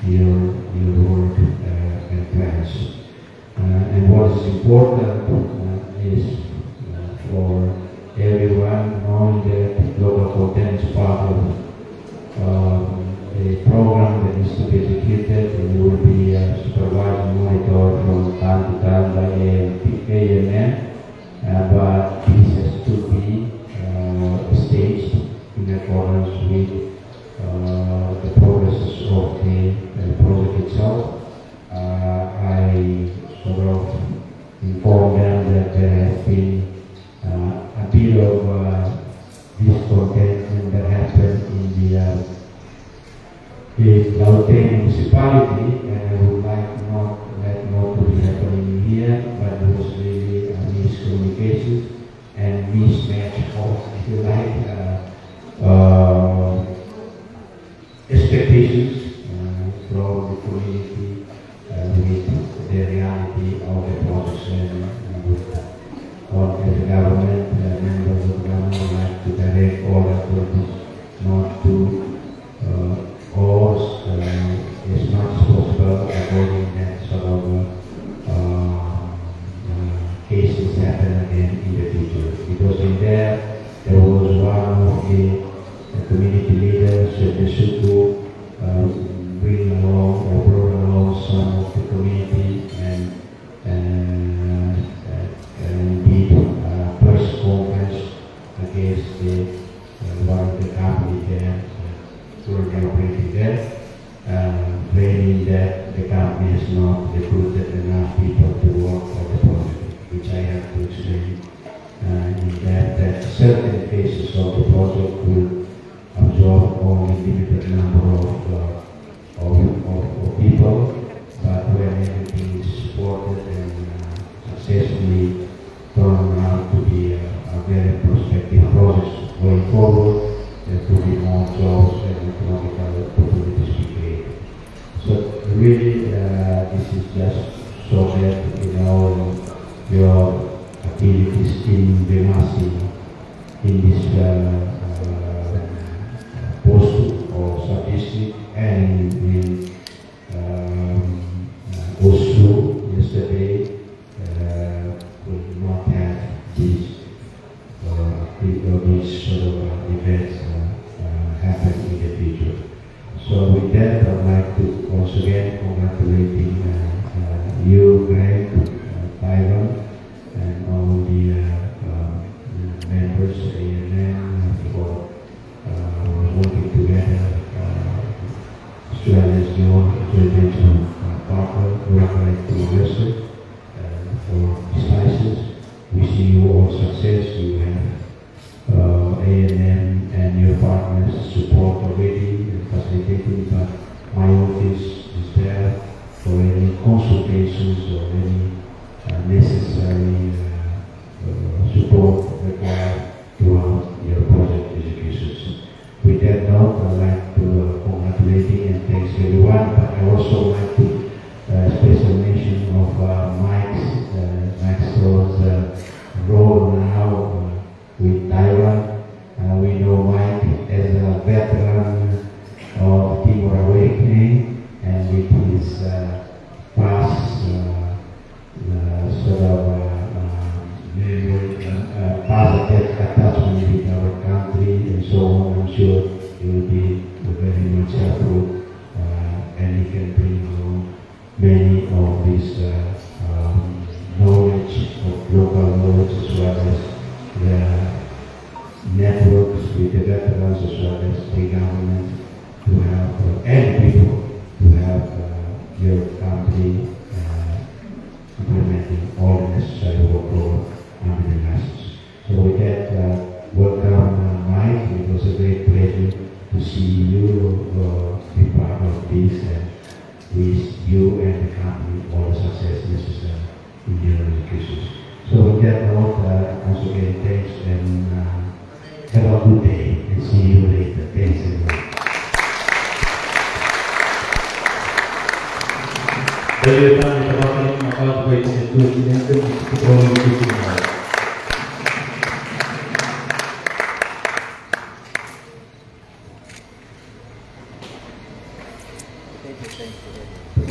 your, your work, uh, and plans. Uh, and what is important, uh, is, uh, for everyone knowing that local content is part of, um, a program that needs to be executed and will be, uh, supervised and monitored from time to time by A M P, A M M, uh, but this has to be, uh, staged in accordance with, uh, the progress of the, uh, project itself. Uh, I sort of informed them that there has been, uh, a bit of, uh, discontentment that happened in the, uh, in Lautém municipality, and I would like not that not to be happening here, but it was really a miscommunication and mismatch of, if you like, uh, uh, expectations, uh, from the community, uh, with the reality of the process, and, uh, with, on, as a government, uh, members of government, would like to direct all authorities not to, uh, or, uh, as much as possible avoiding that sort of, uh, uh, uh, cases happen again in the future. Because in there, there was one of the, the community leaders, uh, the suku, uh, bring along or brought along some of the community and, uh, uh, and did a press conference against the, uh, one of the company there, uh, currently operating there, uh, claiming that the company has not recruited enough people to work for the project, which I have to explain, uh, in depth that certain phases of the project will absorb only limited number of, uh, of, of, of people, but when everything is supported and, uh, successfully turned out to be a, a very prospective project going forward, there could be more jobs and economical opportunities to be created. So really, uh, this is just So that, you know, your activities in Bengasi, in this, uh, uh, post or sub-district, and in, um, uh, Osu yesterday, uh, could not have this, uh, acti-, uh, this sort of, uh, events, uh, uh, happen in the future. So with that, I'd like to once again congratulating, uh, uh, you, Greg, uh, Taiwan, and all the, uh, um, members of A N M, uh, for, uh, working together, uh, Australia's new joint venture, uh, partner, Work Right to Western, and for Spices. Wishing you all success. You have, uh, A N M and your partners support already and facilitating, but my office is there for any consultations or any, uh, necessary, uh, uh, support required throughout your project executions. With that note, I'd like to, uh, congratulate and thanks everyone, but I also like to, uh, special mention of, uh, Mike's, uh, Mike's, uh, role now, uh, with Taiwan. Uh, we know Mike as a veteran of Timor Awakening, and with his, uh, past, uh, uh, sort of, uh, uh, memory, uh, uh, past atta-, attachment with our country and so on. I'm sure he will be very much helpful, uh, and he can bring along many of these, uh, um, knowledge of local knowledge as well as the networks with the veterans as well as the government to help, uh, and people to help, uh, your country, uh, implementing all the necessary workload under the license. So with that, uh, welcome, uh, Mike. It was a great pleasure to see you, uh, be part of this, and wish you and the company all the success necessary in your executions. So with that note, uh, once again, thanks and, uh, have a good day and see you later. Thanks everyone. Dari depan kita bakal maka juga itu itu itu itu itu.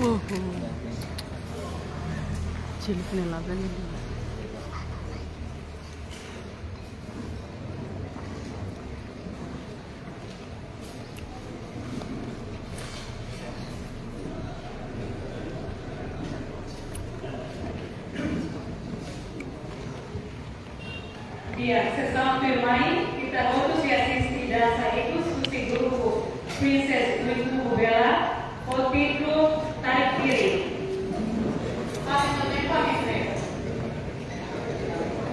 Uhum. Cili kena laban. Di'ak, sesaun tuirmai, ita hotu sei asiste dansa ikus husi grupu Princess Duitu Bubela, ho títulu Tarik Diri.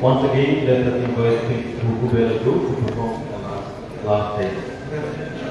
Once again, let us invite Duitu Bubela group to perform the last, last dance.